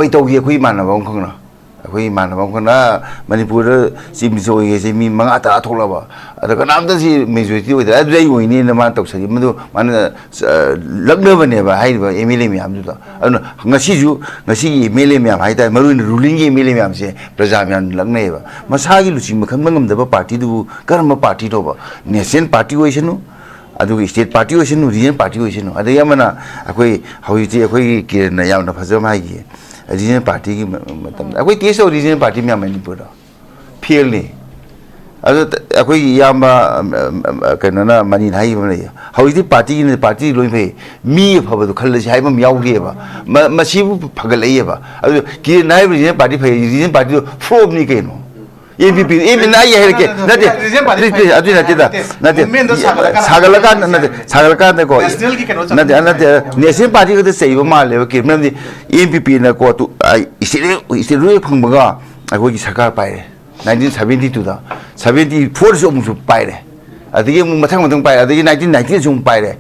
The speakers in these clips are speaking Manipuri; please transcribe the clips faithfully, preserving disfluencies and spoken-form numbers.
ꯀꯩ ꯇꯧꯒꯦ ꯑꯩꯈꯣꯏ ꯏꯃꯥꯟꯅꯕ ꯑꯃꯈꯛꯅ? ꯑꯩꯈꯣꯏ ꯏꯃꯥꯟꯅꯕ ꯑꯃꯈꯛꯅ ꯃꯅꯤꯄꯨꯔꯗ ꯆꯤꯞ ꯃꯤꯅꯤꯁꯇꯔ ꯑꯣꯏꯒꯦꯁꯦ ꯃꯤ ꯃꯉꯥ ꯇꯔꯥ ꯊꯣꯛꯂꯛꯑꯕ, ꯑꯗ ꯀꯅꯥꯝꯇ ꯁꯤ ꯃꯦꯖꯣꯔꯤꯇꯤ ꯑꯣꯏꯗ꯭ꯔꯦ, ꯑꯗꯨꯗꯤ ꯑꯩ ꯑꯣꯏꯅꯤꯅ ꯃꯥꯅ ꯇꯧꯁꯜꯂꯤ꯫ ꯃꯗꯨ ꯃꯥꯅ, ꯑ, ꯂꯛꯅꯕꯅꯦꯕ ꯍꯥꯏꯔꯤꯕ ꯑꯦꯝ ꯑꯦꯜ ꯑꯦ ꯃꯌꯥꯝꯗꯨꯗ꯫ ꯑꯗꯨꯅ ꯉꯁꯤꯁꯨ, ꯉꯁꯤꯒꯤ ꯑꯦꯝ ꯑꯦꯜ ꯑꯦ ꯃꯌꯥꯝ ꯍꯥꯏꯇꯥꯔꯦ, ꯃꯔꯨꯑꯣꯏꯅ ꯔꯨꯂꯤꯡꯒꯤ ꯑꯦꯝ ꯑꯦꯜ ꯑꯦ ꯃꯌꯥꯝꯁꯦ ꯄ꯭ꯔꯖꯥ ꯃꯌꯥꯝꯅ ꯂꯛꯅꯩꯌꯦꯕ꯫ ꯃꯁꯥꯒꯤ ꯂꯨꯆꯤꯡꯕ ꯈꯟꯕ ꯉꯝꯗꯕ ꯄꯥꯔꯇꯤꯗꯨꯕꯨ ꯀꯔꯝꯕ ꯄꯥꯔꯇꯤꯅꯣꯕ? ꯅꯦꯁꯅꯦꯜ ꯄꯥꯔꯇꯤ ꯑꯣꯏꯁꯅꯨ, ꯑꯗꯨꯒ ꯁ꯭ꯇꯦꯠ ꯄꯥꯔꯇꯤ ꯑꯣꯏꯁꯅꯨ, ꯔꯤꯖꯅꯦꯜ ꯄꯥꯔꯇꯤ ꯑꯣꯏꯁꯅꯨ꯫ ꯑꯗꯒꯤ ꯑꯃꯅ ꯑꯩꯈꯣꯏ ꯍꯧꯖꯤꯛꯇꯤ ꯑꯩꯈꯣꯏꯒꯤ ꯀꯤꯔꯟꯅ ꯌꯥꯝꯅ ꯐꯖꯕ ꯑꯃ ꯍꯥꯏꯈꯤ, ꯔꯤꯖꯅꯦꯜ ꯄꯥꯔꯇꯤꯒꯤ ꯃ-, ꯃꯇꯝꯗ꯫ ꯑꯩꯈꯣꯏ ꯇꯦꯁ ꯇꯧ ꯔꯤꯖꯅꯦꯜ ꯄꯥꯔꯇꯤ ꯃꯌꯥꯝ ꯃꯅꯤꯄꯨꯔꯗ ꯐꯦꯜꯅꯤ꯫ ꯑꯗꯣ ꯇ-, ꯑꯩꯈꯣꯏꯒꯤ ꯏꯌꯥꯝꯕ, ꯑꯝ, ꯑꯝ, ꯑꯝ, ꯀꯩꯅꯣꯅ, ꯃꯅꯤꯅ ꯍꯥꯏꯈꯤꯕ ꯑꯃ ꯂꯩꯌꯦ, ꯍꯧꯖꯤꯛꯇꯤ ꯄꯥꯔꯇꯤꯒꯤ, ꯄꯥꯔꯇꯤ ꯂꯣꯏ ꯐꯩ, ꯃꯤ ꯑꯐꯕꯗꯣ ꯈꯜꯂꯁꯤ ꯍꯥꯏꯕ ꯑꯃ ꯌꯥꯎꯈꯤꯑꯕ꯫ ꯃ-, ꯃꯁꯤꯕꯨ ꯐꯒꯠꯂꯛꯏꯑꯕ꯫ ꯑꯗꯨ ꯀꯤꯔꯟꯅ ꯍꯥꯏꯔꯤꯕ ꯔꯤꯖꯅꯦꯜ ꯄꯥꯔꯇꯤ ꯐꯩ, ꯔꯤꯖꯅꯦꯜ ꯄꯥꯔꯇꯤꯗꯣ ꯐ꯭ꯂꯣꯞꯅꯤ ꯀꯩꯅꯣ꯫ ꯑꯦꯟ ꯄꯤ ꯄꯤ, ꯑꯦꯟ ꯄꯤ ꯄꯤ, ꯑꯩ ꯍꯥꯏꯔꯛꯀꯦ, ꯅꯠꯇꯦ, ꯅꯠꯇꯦ, ꯅꯠꯇꯦ, please, please, ꯑꯗꯨꯏ ꯅꯠꯇꯦꯗ, ꯅꯠꯇꯦ, ꯅꯠꯇꯦ, movement ꯗꯣ ꯁꯥꯒꯠꯂꯀꯥꯟꯗ, ꯁꯥꯒꯠꯂꯀꯥꯟꯗ, ꯅꯠꯇꯦ, ꯁꯥꯒꯠꯂꯀꯥꯟꯗꯀꯣ, ꯅꯦꯁꯅꯦꯜꯒꯤ ꯀꯩꯅꯣ ꯅꯠꯇꯦ, ꯆꯠꯄꯅꯦ꯫ ꯅꯠꯇꯦ, ꯅꯦꯁꯅꯦꯜ ꯄꯥꯔꯇꯤ ꯈꯛꯇ ꯆꯩꯕ ꯃꯥꯜꯂꯦꯕ, ꯀꯤ-, ꯃꯔꯝꯗꯤ ꯑꯦꯟ ꯄꯤ ꯄꯤꯅꯀꯣ, ꯇꯨ-, ꯑ, ꯏꯁꯇꯦꯠ, ꯏꯁꯇꯦꯠ ꯂꯣꯏ ꯐꯪꯕꯒ ꯑꯩꯈꯣꯏꯒꯤ ꯁꯔꯀꯥꯔ ꯄꯥꯏꯔꯦ, ꯅꯥꯏꯟꯇꯤꯟ ꯁꯚꯦꯟꯇꯤ ꯇꯨꯗ, ꯁꯚꯦꯟꯇꯤ ꯐꯣꯔꯗꯁꯨ ꯑꯃꯨꯛꯁꯨ ꯄꯥꯏꯔꯦ, ꯑꯗꯒꯤ ꯑꯃꯨꯛ ꯃꯊꯪ ꯃꯊꯪ ꯄꯥꯏꯔꯦ, ꯑꯗꯒꯤ ꯅꯥꯏꯟꯇꯤꯟ ꯅꯥꯏꯟꯇꯤꯗꯁꯨ ꯑꯃꯨꯛ ꯄꯥꯏꯔꯦ,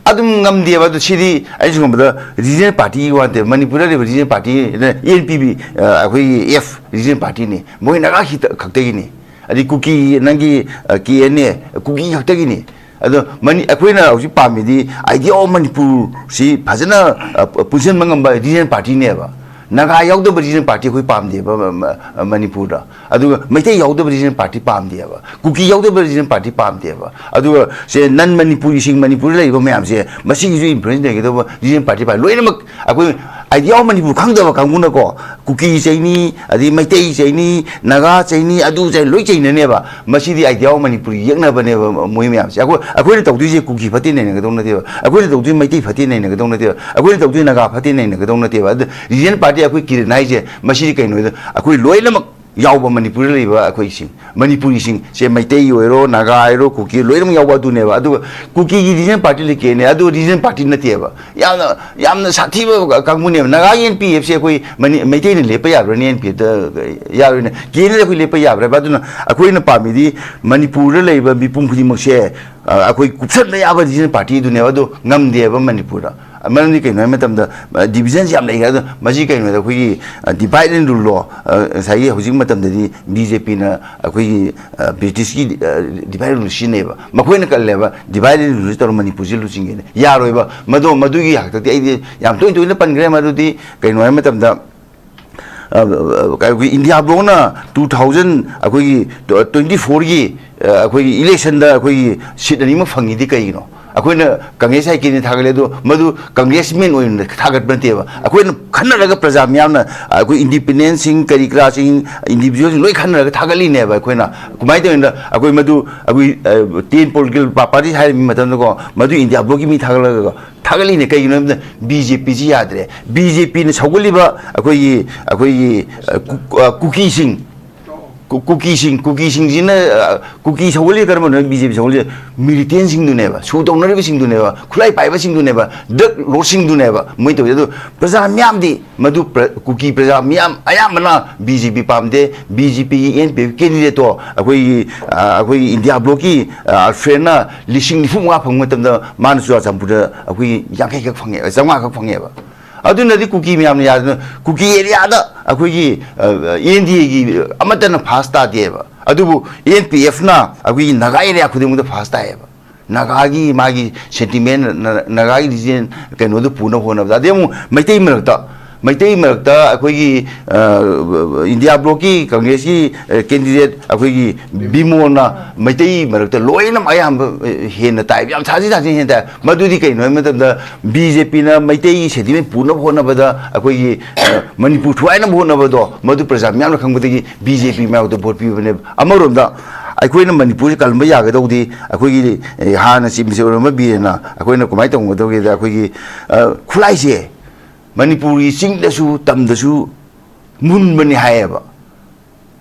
ꯑꯗꯨꯝ ꯉꯝꯗꯦꯕ꯫ ꯑꯗꯨ ꯁꯤꯗꯤ ꯑꯩꯅ ꯁꯨꯝ ꯈꯟꯕꯗ ꯔꯤꯖꯅꯦꯜ ꯄꯥꯔꯇꯤꯒꯤ ꯋꯥ ꯅꯠꯇꯦ, ꯃꯅꯤꯄꯨꯔꯗ ꯂꯩꯔꯤꯕ ꯔꯤꯖꯅꯦꯜ ꯄꯥꯔꯇꯤ, ꯑꯦꯟ ꯄꯤ ꯄꯤ, ꯑ, ꯑꯩꯈꯣꯏꯒꯤ ꯑꯦꯐ ꯔꯤꯖꯅꯦꯜ ꯄꯥꯔꯇꯤꯅꯤ, ꯃꯣꯏ ꯅꯥꯒꯥ ꯈꯤꯇ ꯈꯛꯇꯒꯤꯅꯤ꯫ ꯑꯗꯩ ꯀꯨꯀꯤ, ꯅꯪꯒꯤ, ꯑ, ꯀꯦ ꯑꯦꯟ ꯑꯦ, ꯀꯨꯀꯤ ꯈꯛꯇꯒꯤꯅꯤ꯫ ꯑꯗꯣ ꯃꯅꯤ-, ꯑꯩꯈꯣꯏꯅ ꯍꯧꯖꯤꯛ ꯄꯥꯝꯃꯤꯗꯤ idea of ꯃꯅꯤꯄꯨꯔꯁꯤ ꯐꯖꯅ, ꯑ, ꯄꯨꯟꯁꯤꯟꯕ ꯉꯝꯕ ꯔꯤꯖꯅꯦꯜ ꯄꯥꯔꯇꯤꯅꯦꯕ꯫ ꯅꯥꯒꯥ ꯌꯥꯎꯗꯕ ꯔꯤꯖꯅꯦꯜ ꯄꯥꯔꯇꯤ ꯑꯩꯈꯣꯏ ꯄꯥꯝꯗꯦꯕ, ꯃ-, ꯃ-, ꯃꯅꯤꯄꯨꯔꯗ꯫ ꯑꯗꯨꯒ ꯃꯩꯇꯩ ꯌꯥꯎꯗꯕ ꯔꯤꯖꯅꯦꯜ ꯄꯥꯔꯇꯤ ꯄꯥꯝꯗꯦꯕ꯫ ꯀꯨꯀꯤ ꯌꯥꯎꯗꯕ ꯔꯤꯖꯅꯦꯜ ꯄꯥꯔꯇꯤ ꯄꯥꯝꯗꯦꯕ꯫ ꯑꯗꯨꯒ ꯁꯦ ꯅꯟ ꯃꯅꯤꯄꯨꯔꯤꯁꯤꯡ ꯃꯅꯤꯄꯨꯔꯗ ꯂꯩꯔꯤꯕ ꯃꯌꯥꯝꯁꯦ ꯃꯁꯤꯒꯤꯁꯨ ꯏꯟꯐ꯭ꯂꯨꯌꯦꯟꯁ ꯂꯩꯒꯗꯧꯕ ꯔꯤꯖꯅꯦꯜ ꯄꯥꯔꯇꯤ ꯄꯥꯝꯃꯤ꯫ ꯂꯣꯏꯅꯃꯛ ꯑꯩꯈꯣꯏ idea of ꯃꯅꯤꯄꯨꯔ ꯈꯪꯗꯕ ꯀꯥꯡꯕꯨꯅꯀꯣ, ꯀꯨꯀꯤ ꯆꯩꯅꯤ, ꯑꯗꯩ ꯃꯩꯇꯩ ꯆꯩꯅꯤ, ꯅꯥꯒꯥ ꯆꯩꯅꯤ, ꯑꯗꯨ ꯆꯩ-, ꯂꯣꯏ ꯆꯩꯅꯅꯦꯕ꯫ ꯃꯁꯤꯗꯤ idea of ꯃꯅꯤꯄꯨꯔ ꯌꯦꯛꯅꯕꯅꯦꯕ ꯃꯣꯏ ꯃꯌꯥꯝꯁꯦ꯫ ꯑꯩꯈꯣꯏ, ꯑꯩꯈꯣꯏꯅ ꯇꯧꯗꯣꯏꯁꯦ ꯀꯨꯀꯤ ꯐꯠꯇꯦ ꯅꯩꯅꯒꯗꯧ ꯅꯠꯇꯦꯕ, ꯑꯩꯈꯣꯏꯅ ꯇꯧꯗꯣꯏ ꯃꯩꯇꯩ ꯐꯠꯇꯦ ꯅꯩꯅꯒꯗꯧ ꯅꯠꯇꯦꯕ, ꯑꯩꯈꯣꯏꯅ ꯇꯧꯗꯣꯏ ꯅꯥꯒꯥ ꯐꯠꯇꯦ ꯅꯩꯅꯒꯗꯧ ꯅꯠꯇꯦꯕ꯫ ꯑꯗꯨ ꯔꯤꯖꯅꯦꯜ ꯄꯥꯔꯇꯤ ꯑꯩꯈꯣꯏ ꯀꯤꯔꯟ ꯍꯥꯏꯁꯦ ꯃꯁꯤꯗꯤ ꯀꯩꯅꯣꯗ ꯑꯩꯈꯣꯏ ꯂꯣꯏꯅꯃꯛ ꯌꯥꯎꯕ ꯃꯅꯤꯄꯨꯔꯗ ꯂꯩꯕ ꯑꯩꯈꯣꯏꯁꯤꯡ, ꯃꯅꯤꯄꯨꯔꯤꯁꯤꯡ, ꯁꯦ ꯃꯩꯇꯩ ꯑꯣꯏꯔꯣ, ꯅꯥꯒꯥ ꯑꯣꯏꯔꯣ, ꯀꯨꯀꯤ ꯂꯣꯏꯅꯃꯛ ꯌꯥꯎꯕ ꯑꯗꯨꯅꯦꯕ꯫ ꯑꯗꯨꯒ ꯀꯨꯀꯤꯒꯤ ꯔꯤꯖꯅꯦꯜ ꯄꯥꯔꯇꯤ ꯂꯩꯀꯦꯅꯦ, ꯑꯗꯨ ꯔꯤꯖꯅꯦꯜ ꯄꯥꯔꯇꯤ ꯅꯠꯇꯦꯕ꯫ ꯌꯥꯝꯅ, ꯌꯥꯝꯅ ꯁꯥꯊꯤꯕ ꯀꯥꯡꯕꯨꯅꯦꯕ꯫ ꯅꯥꯒꯥꯒꯤ ꯑꯦꯟ ꯄꯤ ꯑꯦꯐꯁꯦ ꯑꯩꯈꯣꯏ ꯃꯅꯤ-, ꯃꯩꯇꯩꯅ ꯂꯦꯞꯄ ꯌꯥꯕ꯭ꯔꯥꯅꯦ? ꯑꯦꯟ ꯄꯤ ꯑꯦꯐꯇ ꯌꯥꯔꯣꯏꯅꯦ꯫ ꯀꯦ ꯑꯦꯟ ꯑꯦꯜ ꯑꯩꯈꯣꯏ ꯂꯦꯞꯄ ꯌꯥꯕ꯭ꯔꯥ? ꯑꯗꯨꯅ ꯑꯩꯈꯣꯏꯅ ꯄꯥꯝꯃꯤꯗꯤ ꯃꯅꯤꯄꯨꯔꯗ ꯂꯩꯔꯤꯕ ꯃꯤꯄꯨꯝ ꯈꯨꯗꯤꯡꯃꯛꯁꯦ, ꯑ, ꯑꯩꯈꯣꯏ ꯀꯨꯞꯁꯟꯕ ꯌꯥꯕ ꯔꯤꯖꯅꯦꯜ ꯄꯥꯔꯇꯤꯗꯨꯅꯦꯕ꯫ ꯑꯗꯨ ꯉꯝꯗꯦꯕ ꯃꯅꯤꯄꯨꯔꯗ꯫ ꯃꯔꯝꯗꯤ ꯀꯩꯅꯣ ꯍꯥꯏꯕ ꯃꯇꯝꯗ, ꯗꯤꯕꯤꯖꯟꯁꯤ ꯌꯥꯝ ꯂꯩꯈ꯭ꯔꯦ꯫ ꯑꯗꯣ ꯃꯁꯤ ꯀꯩꯅꯣꯗ ꯑꯩꯈꯣꯏꯒꯤ ꯗꯤꯚꯥꯏꯠ ꯑꯦꯟ ꯔꯨꯜ ꯂꯣ, ꯉꯁꯥꯏꯒꯤ ꯍꯧꯖꯤꯛ ꯃꯇꯝꯗꯗꯤ ꯕꯤ ꯖꯦ ꯄꯤꯅ ꯑꯩꯈꯣꯏꯒꯤ ꯕ꯭ꯔꯤꯇꯤꯁꯀꯤ ꯗꯤꯚꯥꯏꯠ ꯑꯦꯟ ꯔꯨꯜ ꯁꯤꯖꯤꯟꯅꯩꯕ꯫ ꯃꯈꯣꯏꯅ ꯀꯜꯂꯦꯕ, ꯗꯤꯚꯥꯏꯠ ꯑꯦꯟ ꯔꯨꯜꯁꯤ ꯇꯧꯔ ꯃꯅꯤꯄꯨꯔꯁꯤ ꯂꯨꯆꯤꯡꯒꯦꯅ꯫ ꯌꯥꯔꯣꯏꯕ꯫ ꯃꯗꯣ, ꯃꯗꯨꯒꯤ ꯍꯥꯛꯇꯛꯇꯤ ꯑꯩꯗꯤ ꯌꯥꯝ ꯇꯣꯏꯅ ꯇꯣꯏꯅ ꯄꯟꯈ꯭ꯔꯦ꯫ ꯃꯗꯨꯗꯤ ꯀꯩꯅꯣ ꯍꯥꯏꯕ ꯃꯇꯝꯗ, ꯑ, ꯑ, ꯑꯩꯈꯣꯏ ꯏꯟꯗꯤꯌꯥ ꯕ꯭ꯂꯣꯛꯅ ꯇꯨ ꯊꯥꯎꯖꯟ, ꯑꯩꯈꯣꯏꯒꯤ ꯇ꯭ꯋꯦꯟꯇꯤ ꯐꯣꯔꯒꯤ, ꯑ, ꯑꯩꯈꯣꯏꯒꯤ ꯏꯂꯦꯛꯁꯟꯗ ꯑꯩꯈꯣꯏꯒꯤ ꯁꯤꯠ ꯑꯅꯤꯃꯛ ꯐꯪꯉꯤꯗꯤ ꯀꯩꯒꯤꯅꯣ? ꯑꯩꯈꯣꯏꯅ ꯀꯪꯒ꯭ꯔꯦꯁ ꯍꯥꯏ ꯀꯦꯟꯗꯤꯗꯦꯠ ꯊꯥꯒꯠꯂꯦ, ꯑꯗꯣ ꯃꯗꯨ ꯀꯪꯒ꯭ꯔꯦꯁꯃꯦꯟ ꯑꯣꯏꯅ ꯊꯥꯒꯠꯄ ꯅꯠꯇꯦꯕ꯫ ꯑꯩꯈꯣꯏꯅ ꯈꯟꯅꯔꯒ, ꯄ꯭ꯔꯖꯥ ꯃꯤꯌꯥꯝꯅ, ꯑꯩꯈꯣꯏ ꯏꯟꯗꯤꯄꯦꯟꯗꯦꯟꯁꯤꯡ, ꯀꯔꯤ ꯀꯔꯥꯁꯤꯡ, ꯏꯟꯗꯤꯚꯤꯖꯨꯋꯦꯜꯁꯤꯡ ꯂꯣꯏ ꯈꯟꯅꯔꯒ ꯊꯥꯒꯠꯂꯤꯅꯦꯕ꯫ ꯑꯩꯈꯣꯏꯅ ꯀꯃꯥꯏꯅ ꯇꯧꯔꯤꯅꯣꯗ, ꯑꯩꯈꯣꯏ ꯃꯗꯨ, ꯑꯩꯈꯣꯏ, ꯑ, ꯇꯦꯟ ꯄꯣꯂꯤꯇꯤꯀꯦꯜ ꯄꯥꯔꯇꯤ ꯍꯥꯏꯔꯤꯕ ꯃꯇꯝꯗꯀꯣ, ꯃꯗꯨ ꯏꯟꯗꯤꯌꯥ ꯕ꯭ꯂꯣꯛꯀꯤ ꯃꯤ ꯊꯥꯒꯠꯂꯒ ꯊꯥꯒꯠꯂꯤꯅꯦ꯫ ꯀꯩꯒꯤꯅꯣ ꯍꯥꯏꯕꯗ ꯕꯤ ꯖꯦ ꯄꯤꯁꯤ ꯌꯥꯗ꯭ꯔꯦ꯫ ꯕꯤ ꯖꯦ ꯄꯤꯅ ꯁꯧꯒꯠꯂꯤꯕ ꯑꯩꯈꯣꯏꯒꯤ, ꯑꯩꯈꯣꯏꯒꯤ, ꯑ, ꯀꯨ-, ꯑ, ꯀꯨꯀꯤꯁꯤꯡ, ꯀꯨ-, ꯀꯨꯀꯤꯁꯤꯡ, ꯀꯨꯀꯤꯁꯤꯡꯁꯤꯅ, ꯑ, ꯀꯨꯀꯤ ꯁꯧꯒꯠꯂꯤ ꯀꯔꯝꯕꯅꯣ? ꯕꯤ ꯖꯦ ꯄꯤ ꯁꯧꯒꯠꯂꯤ ꯃꯤꯂꯤꯇꯦꯟꯁꯤꯡꯗꯨꯅꯦꯕ, ꯁꯨ ꯇꯧꯅꯔꯤꯕꯁꯤꯡꯗꯨꯅꯦꯕ, ꯈꯨꯠꯂꯥꯏ ꯄꯥꯏꯕꯁꯤꯡꯗꯨꯅꯦꯕ, ꯗ꯭ꯔꯒ ꯂꯣꯔꯗꯁꯤꯡꯗꯨꯅꯦꯕ ꯃꯣꯏ ꯇꯧꯔꯤꯁꯦ꯫ ꯑꯗꯨ ꯄ꯭ꯔꯖꯥ ꯃꯤꯌꯥꯝꯗꯤ, ꯃꯗꯨ ꯄ꯭ꯔ-, ꯀꯨꯀꯤ ꯄ꯭ꯔꯖꯥ ꯃꯤꯌꯥꯝ ꯑꯌꯥꯝꯕꯅ ꯕꯤ ꯖꯦ ꯄꯤ ꯄꯥꯝꯗꯦ꯫ ꯕꯤ ꯖꯦ ꯄꯤꯒꯤ ꯑꯦꯟ ꯄꯤ ꯑꯦꯐ ꯀꯦꯟꯗꯤꯗꯦꯠꯇꯣ ꯑꯩꯈꯣꯏꯒꯤ, ꯑ, ꯑꯩꯈꯣꯏꯒꯤ ꯏꯟꯗꯤꯌꯥ ꯕ꯭ꯂꯣꯛꯀꯤ, ꯑ, ꯑꯜꯐ꯭ꯔꯦꯗꯅ ꯂꯤꯁꯤꯡ ꯅꯤꯐꯨ ꯃꯉꯥ ꯐꯪꯕ ꯃꯇꯝꯗ ꯃꯥꯅ ꯆꯨꯔꯥꯆꯥꯟꯄꯨꯔꯗ ꯑꯩꯈꯣꯏꯒꯤ ꯌꯥꯡꯈꯩ ꯈꯛ ꯐꯪꯉꯦ, ꯆꯥꯝꯃꯉꯥ ꯈꯛ ꯐꯪꯉꯦꯕ꯫ ꯑꯗꯨꯅꯗꯤ ꯀꯨꯀꯤ ꯃꯌꯥꯝꯅ ꯌꯥꯗꯅ ꯀꯨꯀꯤ ꯑꯦꯔꯤꯌꯥꯗ ꯑꯩꯈꯣꯏꯒꯤ, ꯑ, ꯑꯦꯟ ꯗꯤ ꯑꯦꯒꯤ ꯑꯃꯠꯇꯅ ꯐꯥꯁ ꯇꯥꯗꯦꯕ꯫ ꯑꯗꯨꯕꯨ ꯑꯦꯟ ꯄꯤ ꯑꯦꯐꯅ ꯑꯩꯈꯣꯏꯒꯤ ꯅꯥꯒꯥ ꯑꯦꯔꯤꯌꯥ ꯈꯨꯗꯤꯡꯃꯛꯇ ꯐꯥꯁ ꯇꯥꯏꯌꯦꯕ꯫ ꯅꯥꯒꯥꯒꯤ ꯃꯥꯒꯤ ꯁꯦꯟꯇꯤꯃꯦꯟ, ꯅ-, ꯅꯥꯒꯥꯒꯤ ꯔꯤꯖꯟ ꯀꯩꯅꯣꯗꯨ ꯄꯨꯅꯕ ꯍꯣꯠꯅꯕꯗ, ꯑꯗꯩ ꯑꯃꯨꯛ ꯃꯩꯇꯩ ꯃꯔꯛꯇ, ꯃꯩꯇꯩ ꯃꯔꯛꯇ ꯑꯩꯈꯣꯏꯒꯤ, ꯑ, ꯏꯟꯗꯤꯌꯥ ꯕ꯭ꯂꯣꯛꯀꯤ ꯀꯪꯒ꯭ꯔꯦꯁꯀꯤ, ꯑ, ꯀꯦꯟꯗꯤꯗꯦꯠ ꯑꯩꯈꯣꯏꯒꯤ ꯕꯤꯃꯣꯜꯅ ꯃꯩꯇꯩ ꯃꯔꯛꯇ ꯂꯣꯏꯅꯃꯛ ꯑꯌꯥꯝꯕ, ꯑ, ꯍꯦꯟꯅ ꯇꯥꯏ, ꯌꯥꯝ ꯊꯥꯖꯤ ꯊꯥꯖꯤ ꯍꯦꯟꯅ ꯇꯥꯏ꯫ ꯃꯗꯨꯗꯤ ꯀꯩꯅꯣ ꯍꯥꯏꯕ ꯃꯇꯝꯗ ꯕꯤ ꯖꯦ ꯄꯤꯅ ꯃꯩꯇꯩꯒꯤ ꯁꯦꯟꯇꯤꯃꯦꯟ ꯄꯨꯅꯕ ꯍꯣꯠꯅꯕꯗ, ꯑꯩꯈꯣꯏꯒꯤ, ꯑ, ꯃꯅꯤꯄꯨꯔ ꯊꯨꯒꯥꯏꯅꯕ ꯍꯣꯠꯅꯕꯗꯣ, ꯃꯗꯨ ꯄ꯭ꯔꯖꯥ ꯃꯤꯌꯥꯝꯅ ꯈꯪꯕꯗꯒꯤ ꯕꯤ ꯖꯦ ꯄꯤ ꯃꯥꯌꯣꯛꯇ ꯚꯣꯠ ꯄꯤꯕꯅꯦꯕ꯫ ꯑꯃꯔꯣꯝꯗ ꯑꯩꯈꯣꯏꯅ ꯃꯅꯤꯄꯨꯔꯁꯤ ꯀꯜꯂꯝꯕ ꯌꯥꯒꯗꯧꯗꯤ, ꯑꯩꯈꯣꯏꯒꯤ, ꯑꯦ, ꯍꯥꯟꯅ ꯆꯤꯞ ꯃꯤꯅꯤꯁꯇꯔ ꯑꯣꯏꯔꯝꯕ ꯕꯤꯔꯦꯟꯅ ꯑꯩꯈꯣꯏꯅ ꯀꯃꯥꯏꯅ ꯇꯧꯒꯗꯧꯒꯦꯗ, ꯑꯩꯈꯣꯏꯒꯤ, ꯑ, ꯈꯨꯠꯂꯥꯏꯁꯦ ꯃꯅꯤꯄꯨꯔꯒꯤ ꯆꯤꯡꯗꯁꯨ ꯇꯝꯗꯁꯨ ꯃꯨꯟꯕꯅꯤ ꯍꯥꯏꯌꯦꯕ꯫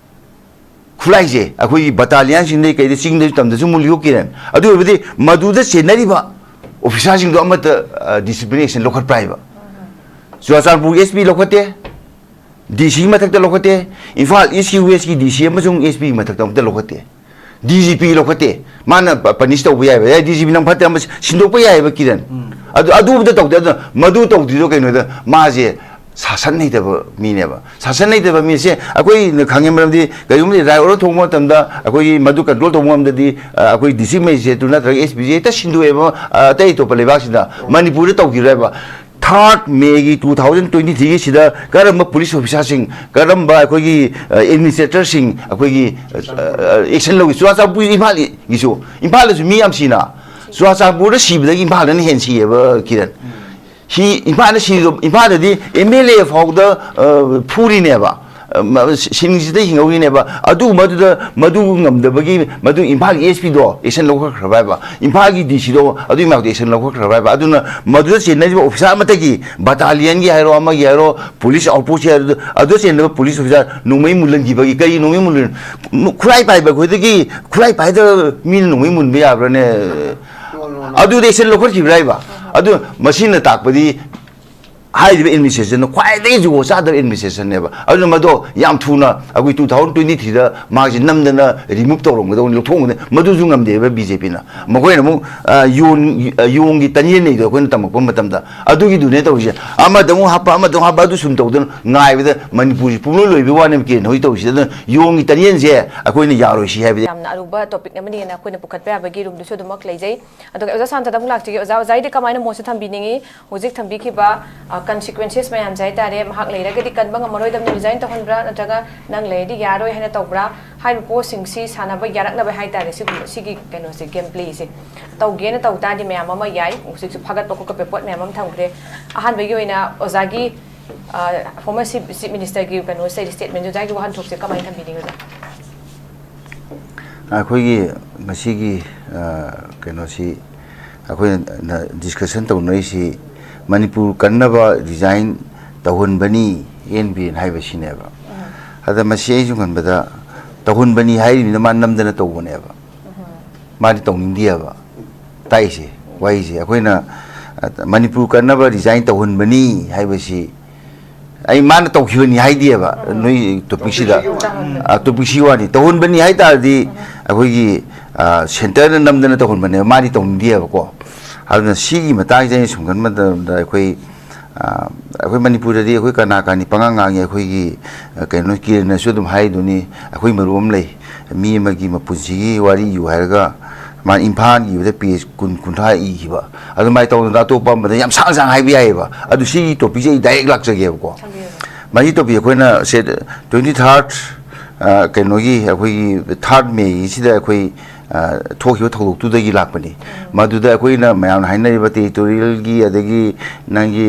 ꯈꯨꯠꯂꯥꯏꯁꯦ ꯑꯩꯈꯣꯏꯒꯤ ꯕꯇꯥꯂꯤꯌꯟꯁꯤꯡꯗꯩ ꯀꯩꯗꯩ ꯆꯤꯡꯗꯁꯨ ꯇꯝꯗꯁꯨ ꯃꯨꯜꯂꯤꯀꯣ, ꯀꯤꯔꯟ꯫ ꯑꯗꯨ ꯑꯣꯏꯔꯕꯗꯤ ꯃꯗꯨꯗ ꯆꯦꯟꯅꯔꯤꯕ ꯑꯣꯐꯤꯁꯥꯔꯁꯤꯡꯗꯣ ꯑꯃꯠꯇ, ꯑ, ꯗꯤꯁꯤꯄ꯭ꯂꯤꯟ ꯑꯦꯛꯁꯟ ꯂꯧꯈꯠꯄ꯭ꯔꯥ ꯍꯥꯏꯕ? ꯆꯨꯔꯥꯆꯥꯟꯄꯨꯔꯒꯤ ꯑꯦꯁ ꯄꯤ ꯂꯧꯈꯠꯇꯦ, ꯗꯤ ꯁꯤ ꯃꯊꯛꯇ ꯂꯧꯈꯠꯇꯦ, ꯏꯝꯐꯥꯜ ꯏꯁꯀꯤ ꯋꯦꯁꯀꯤ ꯗꯤ ꯁꯤ ꯑꯃꯁꯨꯡ ꯑꯦꯁ ꯄꯤ ꯃꯊꯛꯇ ꯑꯃꯠꯇ ꯂꯧꯈꯠꯇꯦ, ꯗꯤ ꯖꯤ ꯄꯤ ꯂꯧꯈꯠꯇꯦ꯫ ꯃꯥꯅ ꯄ-, ꯄꯅꯤꯁ ꯇꯧꯕ ꯌꯥꯏꯕ, ꯑꯦ, ꯗꯤ ꯖꯤ ꯄꯤ ꯅꯪ ꯐꯠꯇꯦ, ꯑꯃ ꯁꯤꯟꯗꯣꯛꯄ ꯌꯥꯏꯕ, ꯀꯤꯔꯟ꯫ ꯎꯝ꯫ ꯑꯗꯨ ꯑꯗꯨꯕꯨꯗ ꯇꯧꯗꯦ꯫ ꯑꯗꯨꯅ ꯃꯗꯨ ꯇꯧꯗ꯭ꯔꯤꯗꯣ ꯀꯩꯅꯣꯗ, ꯃꯥꯁꯦ ꯁꯥꯁꯟ ꯍꯩꯇꯕ ꯃꯤꯅꯦꯕ꯫ ꯁꯥꯁꯟ ꯍꯩꯇꯕ ꯃꯤꯁꯦ ꯑꯩꯈꯣꯏꯅ ꯈꯪꯉꯦ, ꯃꯔꯝꯗꯤ ꯀꯔꯤꯒꯨꯝꯕ ꯔꯥꯏ ꯑꯣꯔꯗꯔ ꯊꯣꯛꯄ ꯃꯇꯝꯗ ꯑꯩꯈꯣꯏꯒꯤ ꯃꯗꯨ ꯀꯟꯇ꯭ꯔꯣꯜ ꯇꯧꯕ ꯉꯝꯗꯗꯤ, ꯑ, ꯑꯩꯈꯣꯏ ꯗꯤꯁꯇ꯭ꯔꯤꯛ ꯃꯦꯖꯤꯁꯇ꯭ꯔꯦꯠꯇꯨ ꯅꯠꯇ꯭ꯔꯒ ꯑꯦꯁ ꯄꯤꯁꯦ ꯍꯦꯛꯇ ꯁꯤꯟꯗꯣꯛꯑꯦꯕ, ꯑ, ꯑꯇꯩ ꯑꯇꯣꯞꯄ ꯂꯩꯕꯥꯛꯁꯤꯗ꯫ ꯃꯅꯤꯄꯨꯔꯗ ꯇꯧꯈꯤꯔꯣꯏꯕ꯫ ꯊꯥꯔꯠ ꯃꯦꯒꯤ ꯇꯨ ꯊꯥꯎꯖꯟ ꯇ꯭ꯋꯦꯟꯇꯤ ꯊ꯭ꯔꯤꯒꯤ ꯁꯤꯗ ꯀꯔꯝꯕ ꯄꯨꯂꯤꯁ ꯑꯣꯐꯤꯁꯥꯔꯁꯤꯡ, ꯀꯔꯝꯕ ꯑꯩꯈꯣꯏꯒꯤ, ꯑ, ꯑꯦꯗꯃꯤꯅꯤꯁꯇ꯭ꯔꯦꯇꯔꯁꯤꯡ ꯑꯩꯈꯣꯏꯒꯤ, ꯑ, ꯑ, ꯑꯦꯛꯁꯟ ꯂꯧꯏ? ꯆꯨꯔꯥꯆꯥꯟꯄꯨꯔ, ꯏꯝꯐꯥꯜꯒꯤꯁꯨ, ꯏꯝꯐꯥꯜꯗꯁꯨ ꯃꯤ ꯌꯥꯝ ꯁꯤꯅ, ꯆꯨꯔꯥꯆꯥꯟꯄꯨꯔꯗ ꯁꯤꯕꯗꯒꯤ ꯏꯝꯐꯥꯜꯗꯅ ꯍꯦꯟꯅ ꯁꯤꯌꯦꯕ, ꯀꯤꯔꯟ꯫ ꯁꯤ ꯏꯝꯐꯥꯜꯗ ꯁꯤꯗꯣ, ꯏꯝꯐꯥꯜꯗꯗꯤ ꯑꯦꯝ ꯑꯦꯜ ꯑꯦ ꯐꯥꯎꯗ, ꯑ, ꯐꯨꯔꯤꯅꯦꯕ, ꯑ, ꯃ-, ꯁꯤ-, ꯁꯤꯡꯁꯤꯗ ꯍꯤꯡꯍꯧꯔꯤꯅꯦꯕ꯫ ꯑꯗꯨꯒꯨꯝꯕꯗꯨꯗ ꯃꯗꯨ ꯉꯝꯗꯕꯒꯤ ꯃꯗꯨ ꯏꯝꯐꯥꯜꯒꯤ ꯑꯦꯁ ꯄꯤꯗꯣ ꯑꯦꯛꯁꯟ ꯂꯧꯈꯠꯈ꯭ꯔꯕ ꯍꯥꯏꯕ, ꯏꯝꯐꯥꯜꯒꯤ ꯗꯤ ꯁꯤꯗꯣ ꯑꯗꯨꯒꯤ ꯃꯥꯏꯌꯣꯛꯇ ꯑꯦꯛꯁꯟ ꯂꯧꯈꯠꯈ꯭ꯔꯕ ꯍꯥꯏꯕ꯫ ꯑꯗꯨꯅ ꯃꯗꯨꯗ ꯆꯦꯟꯅꯔꯤꯕ ꯑꯣꯐꯤꯁꯥꯔ ꯑꯃꯠꯇꯒꯤ, ꯕꯇꯥꯂꯤꯌꯟꯒꯤ ꯍꯥꯏꯔꯣ, ꯑꯃꯒꯤ ꯍꯥꯏꯔꯣ, ꯄꯨꯂꯤꯁ ꯑꯥꯎꯠꯄꯣꯁꯀꯤ ꯍꯥꯏꯔꯣ, ꯑꯗꯨꯗ ꯆꯦꯟꯅꯕ ꯄꯨꯂꯤꯁ ꯑꯣꯐꯤꯁꯥꯔ ꯅꯣꯡꯃꯩ ꯃꯨꯜꯍꯟꯈꯤꯕꯒꯤ, ꯀꯔꯤ ꯅꯣꯡꯃꯩ ꯃꯨꯜꯍꯟ-, ꯈꯨꯠꯂꯥꯏ ꯄꯥꯏꯕ ꯑꯩꯈꯣꯏꯗꯒꯤ ꯈꯨꯠꯂꯥꯏ ꯄꯥꯏꯗꯕ ꯃꯤꯅ ꯅꯣꯡꯃꯩ ꯃꯨꯟꯕ ꯌꯥꯕ꯭ꯔꯥꯅꯦ? ꯑꯗꯨꯗꯤ ꯑꯦꯛꯁꯟ ꯂꯧꯈꯠꯈꯤꯕ꯭ꯔꯥ ꯍꯥꯏꯕ? ꯑꯗꯨ ꯃꯁꯤꯅ ꯇꯥꯛꯄꯗꯤ ꯍꯥꯏꯔꯤꯕ ꯑꯦꯗꯃꯤꯅꯤꯁꯇ꯭ꯔꯦꯁꯟꯅ ꯈ꯭ꯋꯥꯏꯗꯒꯤ ꯖꯨꯒꯣꯠ ꯆꯥꯗꯕ ꯑꯦꯗꯃꯤꯅꯤꯁꯇ꯭ꯔꯦꯁꯟꯅꯦꯕ꯫ ꯑꯗꯨꯅ ꯃꯗꯣ ꯌꯥꯝ ꯊꯨꯅ ꯑꯩꯈꯣꯏ ꯇꯨ ꯊꯥꯎꯖꯟ ꯇ꯭ꯋꯦꯟꯇꯤ ꯊ꯭ꯔꯤꯗ ꯃꯥꯁꯦ ꯅꯝꯗꯅ ꯔꯤꯃꯨꯚ ꯇꯧꯔꯝꯒꯗꯧꯅꯤ, ꯂꯧꯊꯣꯛꯑꯝꯒꯗꯧꯅꯤ꯫ ꯃꯗꯨꯁꯨ ꯉꯝꯗꯦꯕ ꯕꯤ ꯖꯦ ꯄꯤꯅ꯫ ꯃꯈꯣꯏꯅ ꯑꯃꯨꯛ, ꯑ, ꯌꯣꯟ-, ꯑ, ꯌꯣꯡꯒꯤ ꯇꯟꯌꯦꯟ ꯅꯩꯗꯣ ꯑꯩꯈꯣꯏꯅ ꯇꯝꯃꯛꯄ ꯃꯇꯝꯗ꯫ ꯑꯗꯨꯒꯤꯗꯨꯅꯦ ꯇꯧꯔꯤꯁꯦ꯫ ꯑꯃꯗ ꯑꯃꯨꯛ ꯍꯥꯞꯄ, ꯑꯃꯗ ꯑꯃꯨꯛ ꯍꯥꯞꯄ, ꯑꯗꯨ ꯁꯨꯝ ꯇꯧꯗꯅ ꯉꯥꯏꯕꯗ ꯃꯅꯤꯄꯨꯔꯁꯤ ꯄꯨꯡꯂꯣꯏ ꯂꯣꯏꯕꯒꯤ ꯋꯥꯅꯦꯕ ꯀꯤꯔꯟ ꯍꯧꯖꯤꯛ ꯇꯧꯔꯤꯁꯦ꯫ ꯑꯗꯨꯅ ꯌꯣꯡꯒꯤ ꯇꯟꯌꯦꯟꯁꯦ ꯑꯩꯈꯣꯏꯅ ꯌꯥꯔꯣꯏ ꯁꯤ ꯍꯥꯏꯕꯗꯤ꯫ ꯌꯥꯝꯅ ꯑꯔꯨꯕ ꯇꯣꯄꯤꯛ ꯑꯃꯅꯤꯅ ꯑꯩꯈꯣꯏꯅ ꯄꯨꯈꯠꯄ ꯌꯥꯕꯒꯤ ꯔꯨꯝꯗꯨꯁꯨ ꯑꯗꯨꯃꯛ ꯂꯩꯖꯩ꯫ ꯑꯗꯨꯒ ꯑꯣꯖꯥ ꯁꯥꯟꯇꯗ ꯑꯃꯨꯛ ꯂꯥꯛꯆꯒꯦ꯫ ꯑꯣꯖꯥ, ꯑꯣꯖꯥꯒꯤꯗꯤ ꯀꯃꯥꯏꯅ ꯃꯣꯠꯁꯦ ꯊꯝꯕꯤꯅꯤꯡꯉꯤ? ꯍꯧꯖꯤꯛ ꯊꯝꯕꯤꯈꯤꯕ, ꯑ, ꯀꯟꯁꯤꯀ꯭ꯋꯦꯟꯁꯦꯁ ꯃꯌꯥꯝꯁꯦ ꯍꯥꯏ ꯇꯥꯔꯦ, ꯃꯍꯥꯛ ꯂꯩꯔꯒꯗꯤ ꯀꯟꯕ ꯉꯝꯃꯔꯣꯏꯗꯕꯅꯤ, ꯔꯤꯖꯥꯏꯟ ꯇꯧꯍꯟꯕ꯭ꯔꯥ, ꯅꯠꯇ꯭ꯔꯒ ꯅꯪ ꯂꯩꯔꯗꯤ ꯌꯥꯔꯣꯏ ꯍꯥꯏꯅ ꯇꯧꯕ꯭ꯔꯥ? ꯍꯥꯏꯔꯤꯕ ꯄꯣꯠꯁꯤꯡꯁꯤ ꯁꯥꯟꯅꯕ ꯌꯥꯔꯛꯅꯕ ꯍꯥꯏ ꯇꯥꯔꯦ, ꯁꯤꯒꯨꯝꯕ, ꯁꯤꯒꯤ ꯀꯩꯅꯣꯁꯦ, ꯒꯦꯝ ꯄ꯭ꯂꯦꯁꯦ ꯇꯧꯒꯦꯅ ꯇꯧ ꯇꯥꯔꯗꯤ ꯃꯌꯥꯝ ꯑꯃ ꯌꯥꯏ꯫ ꯍꯧꯖꯤꯛꯁꯨ ꯐꯥꯒꯠꯄ ꯈꯣꯠꯀꯠꯄ ꯄꯣꯠ ꯃꯌꯥꯝ ꯑꯃ ꯊꯝꯈ꯭ꯔꯦ꯫ ꯑꯍꯥꯟꯕꯒꯤ ꯑꯣꯏꯅ ꯑꯣꯖꯥꯒꯤ, ꯑ, ꯐꯣꯔꯃꯔ ꯆꯤꯐ, ꯆꯤꯐ ꯃꯤꯅꯤꯁꯇꯔꯒꯤ ꯀꯩꯅꯣꯁꯦ, ꯁ꯭ꯇꯦꯠꯃꯦꯟꯁꯦ, ꯑꯣꯖꯥꯒꯤ ꯋꯥꯍꯟꯊꯣꯛꯁꯦ ꯀꯃꯥꯏꯅ ꯊꯝꯕꯤꯅꯤꯡꯉꯤ, ꯑꯣꯖꯥ? ꯑꯩꯈꯣꯏꯒꯤ ꯉꯁꯤꯒꯤ, ꯑ, ꯀꯩꯅꯣꯁꯤ, ꯑꯩꯈꯣꯏꯅ ꯗꯤꯁꯀꯁꯟ ꯇꯧꯅꯔꯤꯁꯤ ꯃꯅꯤꯄꯨꯔ ꯀꯟꯅꯕ ꯔꯤꯖꯥꯏꯟ ꯇꯧꯍꯟꯕꯅꯤ ꯑꯦꯟ ꯕꯤ ꯑꯦꯟ ꯍꯥꯏꯕꯁꯤꯅꯦꯕ꯫ ꯑꯗ ꯃꯁꯤ ꯑꯩ ꯁꯨꯝ ꯈꯟꯕꯗ ꯇꯧꯍꯟꯕꯅꯤ ꯍꯥꯏꯔꯤꯕꯅꯤꯅ ꯃꯥ ꯅꯝꯗꯅ ꯇꯧꯕꯅꯦꯕ꯫ ꯃꯥꯗꯤ ꯇꯧꯅꯤꯡꯗꯦꯕ꯫ ꯇꯥꯛꯏꯁꯦ, ꯋꯥꯍꯩꯁꯦ꯫ ꯑꯩꯈꯣꯏꯅ, ꯑ, ꯃꯅꯤꯄꯨꯔ ꯀꯟꯅꯕ ꯔꯤꯖꯥꯏꯟ ꯇꯧꯍꯟꯕꯅꯤ ꯍꯥꯏꯕꯁꯤ ꯑꯩ ꯃꯥꯅ ꯇꯧꯈꯤꯕꯅꯤ ꯍꯥꯏꯗꯦꯕ, ꯅꯣꯏ ꯇꯣꯄꯤꯛꯁꯤꯗ꯫ ꯑ, ꯇꯣꯄꯤꯛꯁꯤ ꯋꯥꯅꯤ꯫ ꯇꯧꯍꯟꯕꯅꯤ ꯍꯥꯏ ꯇꯥꯔꯗꯤ ꯑꯩꯈꯣꯏꯒꯤ, ꯑ, ꯁꯦꯟꯇꯔꯅ ꯅꯝꯗꯅ ꯇꯧꯍꯟꯕꯅꯦꯕ, ꯃꯥꯗꯤ ꯇꯧꯅꯤꯡꯗꯦꯕꯀꯣ꯫ ꯑꯗꯨꯅ ꯁꯤꯒꯤ ꯃꯇꯥꯡꯁꯦ ꯑꯩꯅ ꯁꯨꯝ ꯈꯟꯕ ꯃꯇꯝꯗ ꯑꯩꯈꯣꯏ, ꯑ, ꯑꯩꯈꯣꯏ ꯃꯅꯤꯄꯨꯔꯗꯗꯤ ꯑꯩꯈꯣꯏ ꯀꯅꯥ ꯀꯅꯤ ꯄꯉꯥꯡ ꯉꯥꯡꯉꯤ꯫ ꯑꯩꯈꯣꯏꯒꯤ, ꯑ, ꯀꯩꯅꯣ, ꯀꯤꯔꯟꯅꯁꯨ ꯑꯗꯨꯝ ꯍꯥꯏꯗꯨꯅꯤ, ꯑꯩꯈꯣꯏ ꯃꯔꯨꯞ ꯑꯃ ꯂꯩ, ꯃꯤ ꯑꯃꯒꯤ ꯃꯄꯨꯟꯁꯤꯒꯤ ꯋꯥꯔꯤ ꯏꯌꯨ ꯍꯥꯏꯔꯒ ꯃꯥ ꯏꯝꯐꯥꯜꯒꯤ ꯏꯕꯗ ꯄꯦꯖ ꯀꯨꯟ, ꯀꯨꯟꯊ꯭ꯔꯥ ꯏꯈꯤꯕ꯫ ꯑꯗꯨꯃꯥꯏꯅ ꯇꯧꯗꯅ ꯑꯇꯣꯞꯄ ꯑꯃꯗ ꯌꯥꯝ ꯁꯥꯡ ꯁꯥꯡ ꯍꯥꯏꯕ ꯌꯥꯏꯑꯕ꯫ ꯑꯗꯨ ꯁꯤꯒꯤ ꯇꯣꯄꯤꯛꯁꯦ ꯑꯩ ꯗꯥꯏꯔꯦꯛ ꯂꯥꯛꯆꯒꯦꯕꯀꯣ꯫ ꯃꯁꯤ ꯇꯣꯄꯤꯛ ꯑꯩꯈꯣꯏꯅ ꯁꯦ ꯇ꯭ꯋꯦꯟꯇꯤ ꯊꯥꯔꯠ, ꯑ, ꯀꯩꯅꯣꯒꯤ ꯑꯩꯈꯣꯏꯒꯤ ꯊꯥꯔꯠ ꯃꯦꯒꯤꯁꯤꯗ ꯑꯩꯈꯣꯏ, ꯑ, ꯊꯣꯛꯈꯤꯕ ꯊꯧꯗꯣꯛꯇꯨꯗꯒꯤ ꯂꯥꯛꯄꯅꯤ꯫ ꯃꯗꯨꯗ ꯑꯩꯈꯣꯏꯅ ꯃꯌꯥꯝꯅ ꯍꯥꯏꯅꯔꯤꯕ ꯇꯦꯔꯤꯇꯣꯔꯤꯌꯦꯜꯒꯤ, ꯑꯗꯒꯤ ꯅꯪꯒꯤ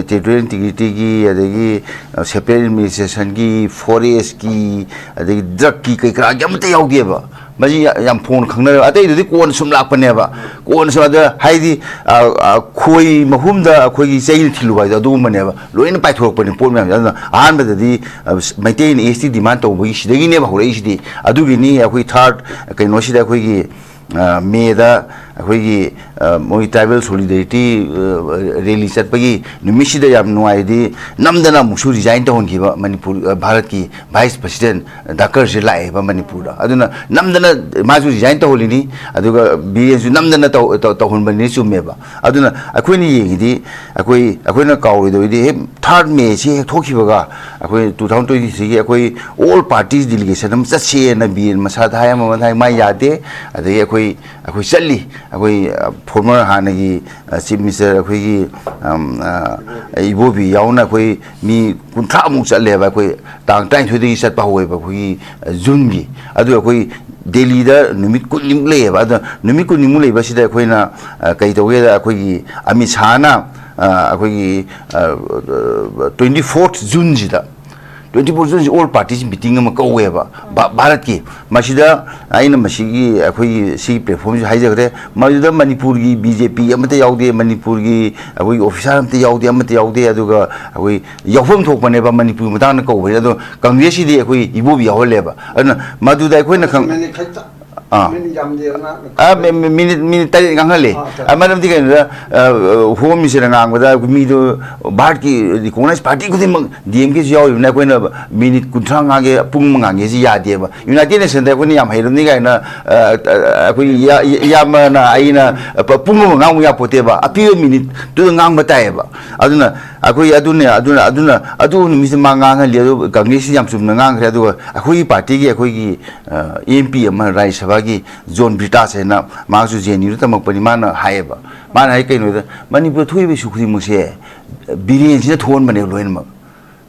ꯇꯦꯔꯤꯇꯣꯔꯤꯌꯦꯜ ꯏꯟꯇꯤꯒ꯭ꯔꯤꯇꯤꯒꯤ, ꯑꯗꯒꯤ, ꯑ, ꯁꯦꯄꯔꯦꯠ ꯑꯦꯗꯃꯤꯅꯤꯁꯇ꯭ꯔꯦꯁꯟꯒꯤ, ꯐꯣꯔꯦꯁꯀꯤ, ꯑꯗꯒꯤ ꯗ꯭ꯔꯒꯀꯤ ꯀꯩ ꯀꯔꯥꯒꯤ ꯑꯃꯠꯇ ꯌꯥꯎꯗꯦꯕ꯫ ꯃꯁꯤ ꯌꯥ-, ꯌꯥꯝ ꯐꯣꯡꯅ ꯈꯪꯅꯔꯦꯕ꯫ ꯑꯇꯩꯗꯨꯗꯤ ꯀꯣꯟꯅ ꯁꯨꯝ ꯂꯥꯛꯄꯅꯦꯕ꯫ ꯀꯣꯟꯅ ꯁꯨꯝ, ꯑꯗ ꯍꯥꯏꯗꯤ, ꯑ, ꯑ, ꯈꯣꯏ ꯃꯍꯨꯝꯗ ꯑꯩꯈꯣꯏꯒꯤ ꯆꯩꯅ ꯊꯤꯜꯂꯨꯕ ꯍꯥꯏꯗꯣ ꯑꯗꯨꯒꯨꯝꯕꯅꯦꯕ꯫ ꯂꯣꯏꯅ ꯄꯥꯏꯊꯣꯔꯛꯄꯅꯦ ꯄꯣꯠ ꯃꯌꯥꯝꯁꯦ꯫ ꯑꯗꯨꯅ ꯑꯍꯥꯟꯕꯗꯗꯤ, ꯑ, ꯃꯩꯇꯩꯅ ꯑꯦꯁ ꯇꯤ ꯗꯤꯃꯥꯟ ꯇꯧꯕꯒꯤ ꯁꯤꯗꯒꯤꯅꯦꯕ ꯍꯧꯔꯛꯏꯁꯤꯗꯤ꯫ ꯑꯗꯨꯒꯤꯅꯤ ꯑꯩꯈꯣꯏ ꯊꯥꯔꯠ ꯀꯩꯅꯣꯁꯤꯗ ꯑꯩꯈꯣꯏꯒꯤ, ꯑ, ꯃꯦꯗ ꯑꯩꯈꯣꯏꯒꯤ, ꯑ, ꯃꯣꯏ ꯇ꯭ꯔꯥꯏꯕꯦꯜ ꯁꯣꯂꯤꯗꯔꯤꯇꯤ, ꯑ, ꯔꯦꯂꯤ ꯆꯠꯄꯒꯤ ꯅꯨꯃꯤꯠꯁꯤꯗ ꯌꯥꯝ ꯅꯨꯡꯉꯥꯏꯔꯗꯤ ꯅꯝꯗꯅ ꯑꯃꯨꯛꯁꯨ ꯔꯤꯖꯥꯏꯟ ꯇꯧꯍꯟꯈꯤꯕ ꯃꯅꯤꯄꯨꯔ, ꯑ, ꯚꯥꯔꯠꯀꯤ ꯚꯥꯏꯁ ꯄ꯭ꯔꯁꯤꯗꯦꯟ ꯗꯥꯀꯔꯁꯦ ꯂꯥꯛꯑꯦꯕ ꯃꯅꯤꯄꯨꯔꯗ꯫ ꯑꯗꯨꯅ ꯅꯝꯗꯅ ꯃꯥꯁꯨ ꯔꯤꯖꯥꯏꯟ ꯇꯧꯍꯜꯂꯤꯅꯤ, ꯑꯗꯨꯒ ꯕꯤꯔꯦꯟꯁꯨ ꯅꯝꯗꯅ ꯇꯧ-, ꯇꯧ-, ꯇꯧꯍꯟꯕꯅꯤ, ꯆꯨꯝꯃꯦꯕ꯫ ꯑꯗꯨꯅ ꯑꯩꯈꯣꯏꯅ ꯌꯦꯡꯉꯤꯗꯤ, ꯑꯩꯈꯣꯏ, ꯑꯩꯈꯣꯏꯅ ꯀꯥꯎꯔꯣꯏꯗꯧꯔꯤꯗꯤ ꯍꯦꯛ ꯊꯥꯔꯠ ꯃꯦꯁꯤ ꯍꯦꯛ ꯊꯣꯛꯈꯤꯕꯒ ꯑꯩꯈꯣꯏ ꯇꯨ ꯊꯥꯎꯖꯟ ꯇ꯭ꯋꯦꯟꯇꯤ ꯊ꯭ꯔꯤꯒꯤ ꯑꯩꯈꯣꯏ ꯑꯣꯜ ꯄꯥꯔꯇꯤꯁ ꯗꯤꯂꯤꯒꯦꯁꯟ ꯑꯃ ꯆꯠꯁꯦꯅ ꯕꯤꯔꯦꯟ ꯃꯁꯥꯗ ꯍꯥꯏ, ꯑꯃ ꯃꯁꯥꯗ ꯍꯥꯏ, ꯃꯥ ꯌꯥꯗꯦ꯫ ꯑꯗꯒꯤ ꯑꯩꯈꯣꯏ, ꯑꯩꯈꯣꯏ ꯆꯠꯂꯤ, ꯑꯩꯈꯣꯏ, ꯑ, ꯐꯣꯔꯃꯔ ꯍꯥꯟꯅꯒꯤ, ꯑ, ꯆꯤꯐ ꯃꯤꯅꯤꯁꯇꯔ ꯑꯩꯈꯣꯏꯒꯤ, ꯑꯝ, ꯑ, ꯏꯕꯣꯕꯤ ꯌꯥꯎꯅ ꯑꯩꯈꯣꯏ ꯃꯤ ꯀꯨꯟꯊ꯭ꯔꯥꯃꯨꯛ ꯆꯠꯂꯦꯕ꯫ ꯑꯩꯈꯣꯏ ꯇꯥꯡ ꯇꯔꯥꯅꯤꯊꯣꯏꯗꯒꯤ ꯆꯠꯄ ꯍꯧꯋꯦꯕ ꯑꯩꯈꯣꯏꯒꯤ, ꯑ, ꯖꯨꯟꯒꯤ꯫ ꯑꯗꯨ ꯑꯩꯈꯣꯏ ꯗꯦꯜꯂꯤꯗ ꯅꯨꯃꯤꯠ ꯀꯨꯟꯅꯤꯃꯨꯛ ꯂꯩꯌꯦꯕ꯫ ꯑꯗꯣ ꯅꯨꯃꯤꯠ ꯀꯨꯟꯅꯤꯃꯨꯛ ꯂꯩꯕꯁꯤꯗ ꯑꯩꯈꯣꯏꯅ, ꯑ, ꯀꯩ ꯇꯧꯒꯦꯗ, ꯑꯩꯈꯣꯏꯒꯤ ꯑꯃꯤꯠ ꯁꯥꯍꯅ, ꯑ, ꯑꯩꯈꯣꯏꯒꯤ, ꯑ, ꯇ꯭ꯋꯦꯟꯇꯤ ꯐꯣꯔꯠ ꯖꯨꯟꯁꯤꯗ, ꯇ꯭ꯋꯦꯟꯇꯤ ꯐꯣꯔꯠ ꯖꯨꯟꯁꯤ ꯑꯣꯜ ꯄꯥꯔꯇꯤꯁ ꯃꯤꯇꯤꯡ ꯑꯃ ꯀꯧꯋꯦꯕ ꯚꯥ-, ꯚꯥꯔꯠꯀꯤ꯫ ꯃꯁꯤꯗ ꯑꯩꯅ ꯃꯁꯤꯒꯤ ꯑꯩꯈꯣꯏꯒꯤ ꯁꯤꯒꯤ ꯄ꯭ꯂꯦꯠꯐꯣꯝꯁꯤ ꯍꯥꯏꯖꯈ꯭ꯔꯦ꯫ ꯃꯗꯨꯗ ꯃꯅꯤꯄꯨꯔꯒꯤ ꯕꯤ ꯖꯦ ꯄꯤ ꯑꯃꯠꯇ ꯌꯥꯎꯗꯦ, ꯃꯅꯤꯄꯨꯔꯒꯤ ꯑꯩꯈꯣꯏꯒꯤ ꯑꯣꯐꯤꯁꯥꯔ ꯑꯃꯠꯇ ꯌꯥꯎꯗꯦ, ꯑꯃꯠꯇ ꯌꯥꯎꯗꯦ꯫ ꯑꯗꯨꯒ ꯑꯩꯈꯣꯏ ꯌꯥꯎꯐꯝ ꯊꯣꯛꯄꯅꯦꯕ ꯃꯅꯤꯄꯨꯔꯒꯤ ꯃꯇꯥꯡꯗ ꯀꯧꯕꯁꯦ꯫ ꯑꯗꯣ ꯀꯪꯒ꯭ꯔꯦꯁꯁꯤꯗꯤ ꯑꯩꯈꯣꯏ ꯏꯕꯣꯕꯤ ꯌꯥꯎꯍꯜꯂꯦꯕ꯫ ꯑꯗꯨꯅ ꯃꯗꯨꯗ ꯑꯩꯈꯣꯏꯅ ꯈꯪ-, ꯃꯤꯅꯤꯠ ꯈꯛꯇ꯫ ꯑꯥ꯫ ꯃꯤꯅꯤꯠ ꯌꯥꯝꯗꯦꯗꯅ꯫ ꯑ, ꯃꯤ-, ꯃꯤ-, ꯃꯤꯅꯤꯠ, ꯃꯤꯅꯤꯠ ꯇꯔꯦꯠ ꯉꯥꯡꯍꯜꯂꯤ꯫ ꯑꯥ, ꯇꯔꯦꯠ꯫ ꯑ, ꯃꯔꯝꯗꯤ ꯀꯩꯅꯣꯗ, ꯑ, ꯍꯣꯝ ꯃꯤꯅꯤꯁꯇꯔꯅ ꯉꯥꯡꯕꯗ ꯃꯤꯗꯣ ꯚꯥꯔꯠꯀꯤ ꯔꯤꯀꯣꯛꯅꯥꯏꯁ ꯄꯥꯔꯇꯤ ꯈꯨꯗꯤꯡꯃꯛ ꯗꯤ ꯑꯦꯝ ꯀꯦꯁꯨ ꯌꯥꯎꯔꯤꯕꯅꯤꯅ ꯑꯩꯈꯣꯏꯅ ꯃꯤꯅꯤꯠ ꯀꯨꯟꯊ꯭ꯔꯥ ꯉꯥꯡꯒꯦ, ꯄꯨꯡ ꯑꯃ ꯉꯥꯡꯒꯦꯁꯤ ꯌꯥꯗꯦꯕ꯫ ꯌꯨꯅꯥꯏꯇꯦꯗ ꯅꯦꯁꯟꯗ ꯑꯩꯈꯣꯏꯅ ꯌꯥꯝ ꯍꯩꯔꯕꯅꯤ ꯀꯥꯏꯅ, ꯑ, ꯑ, ꯑꯩꯈꯣꯏ ꯏꯌꯥ-, ꯏꯌꯥꯝꯕꯅ ꯑꯩꯅ ꯄ-, ꯄꯨꯡ ꯑꯃ ꯉꯥꯡꯕ ꯌꯥꯄꯣꯠꯇꯦꯕ꯫ ꯑꯄꯤꯕ ꯃꯤꯅꯤꯠꯇꯨꯗ ꯉꯥꯡꯕ ꯇꯥꯏꯌꯦꯕ꯫ ꯑꯗꯨꯅ ꯑꯩꯈꯣꯏ ꯑꯗꯨꯅꯦ, ꯑꯗꯨꯅ, ꯑꯗꯨꯅ ꯑꯗꯨ ꯅꯨꯃꯤꯠꯇꯨ ꯃꯥ ꯉꯥꯡꯍꯜꯂꯤ꯫ ꯑꯗꯨ ꯀꯪꯒ꯭ꯔꯦꯁꯁꯤ ꯌꯥꯝ ꯆꯨꯝꯅ ꯉꯥꯡꯈ꯭ꯔꯦ꯫ ꯑꯗꯨꯒ ꯑꯩꯈꯣꯏꯒꯤ ꯄꯥꯔꯇꯤꯒꯤ ꯑꯩꯈꯣꯏꯒꯤ, ꯑ, ꯑꯦꯝ ꯄꯤ ꯑꯃ, ꯔꯥꯖ꯭ꯌ ꯁꯚꯥꯒꯤ ꯖꯣꯟ ꯕ꯭ꯔꯤꯇꯥꯁ ꯍꯥꯏꯅ, ꯃꯍꯥꯛꯁꯨ ꯖꯦ ꯑꯦꯟ ꯌꯨꯗ ꯇꯝꯃꯛꯄꯅꯤ꯫ ꯃꯥꯅ ꯍꯥꯏꯌꯦꯕ, ꯃꯥꯅ ꯍꯥꯏ ꯀꯩꯅꯣꯗ, ꯃꯅꯤꯄꯨꯔꯗ ꯊꯣꯛꯏꯕ ꯏꯁꯨ ꯈꯨꯗꯤꯡꯃꯛꯁꯦ ꯕꯤꯔꯦꯟꯁꯤꯅ ꯊꯣꯛꯍꯟꯕꯅꯦꯕ ꯂꯣꯏꯅꯃꯛ꯫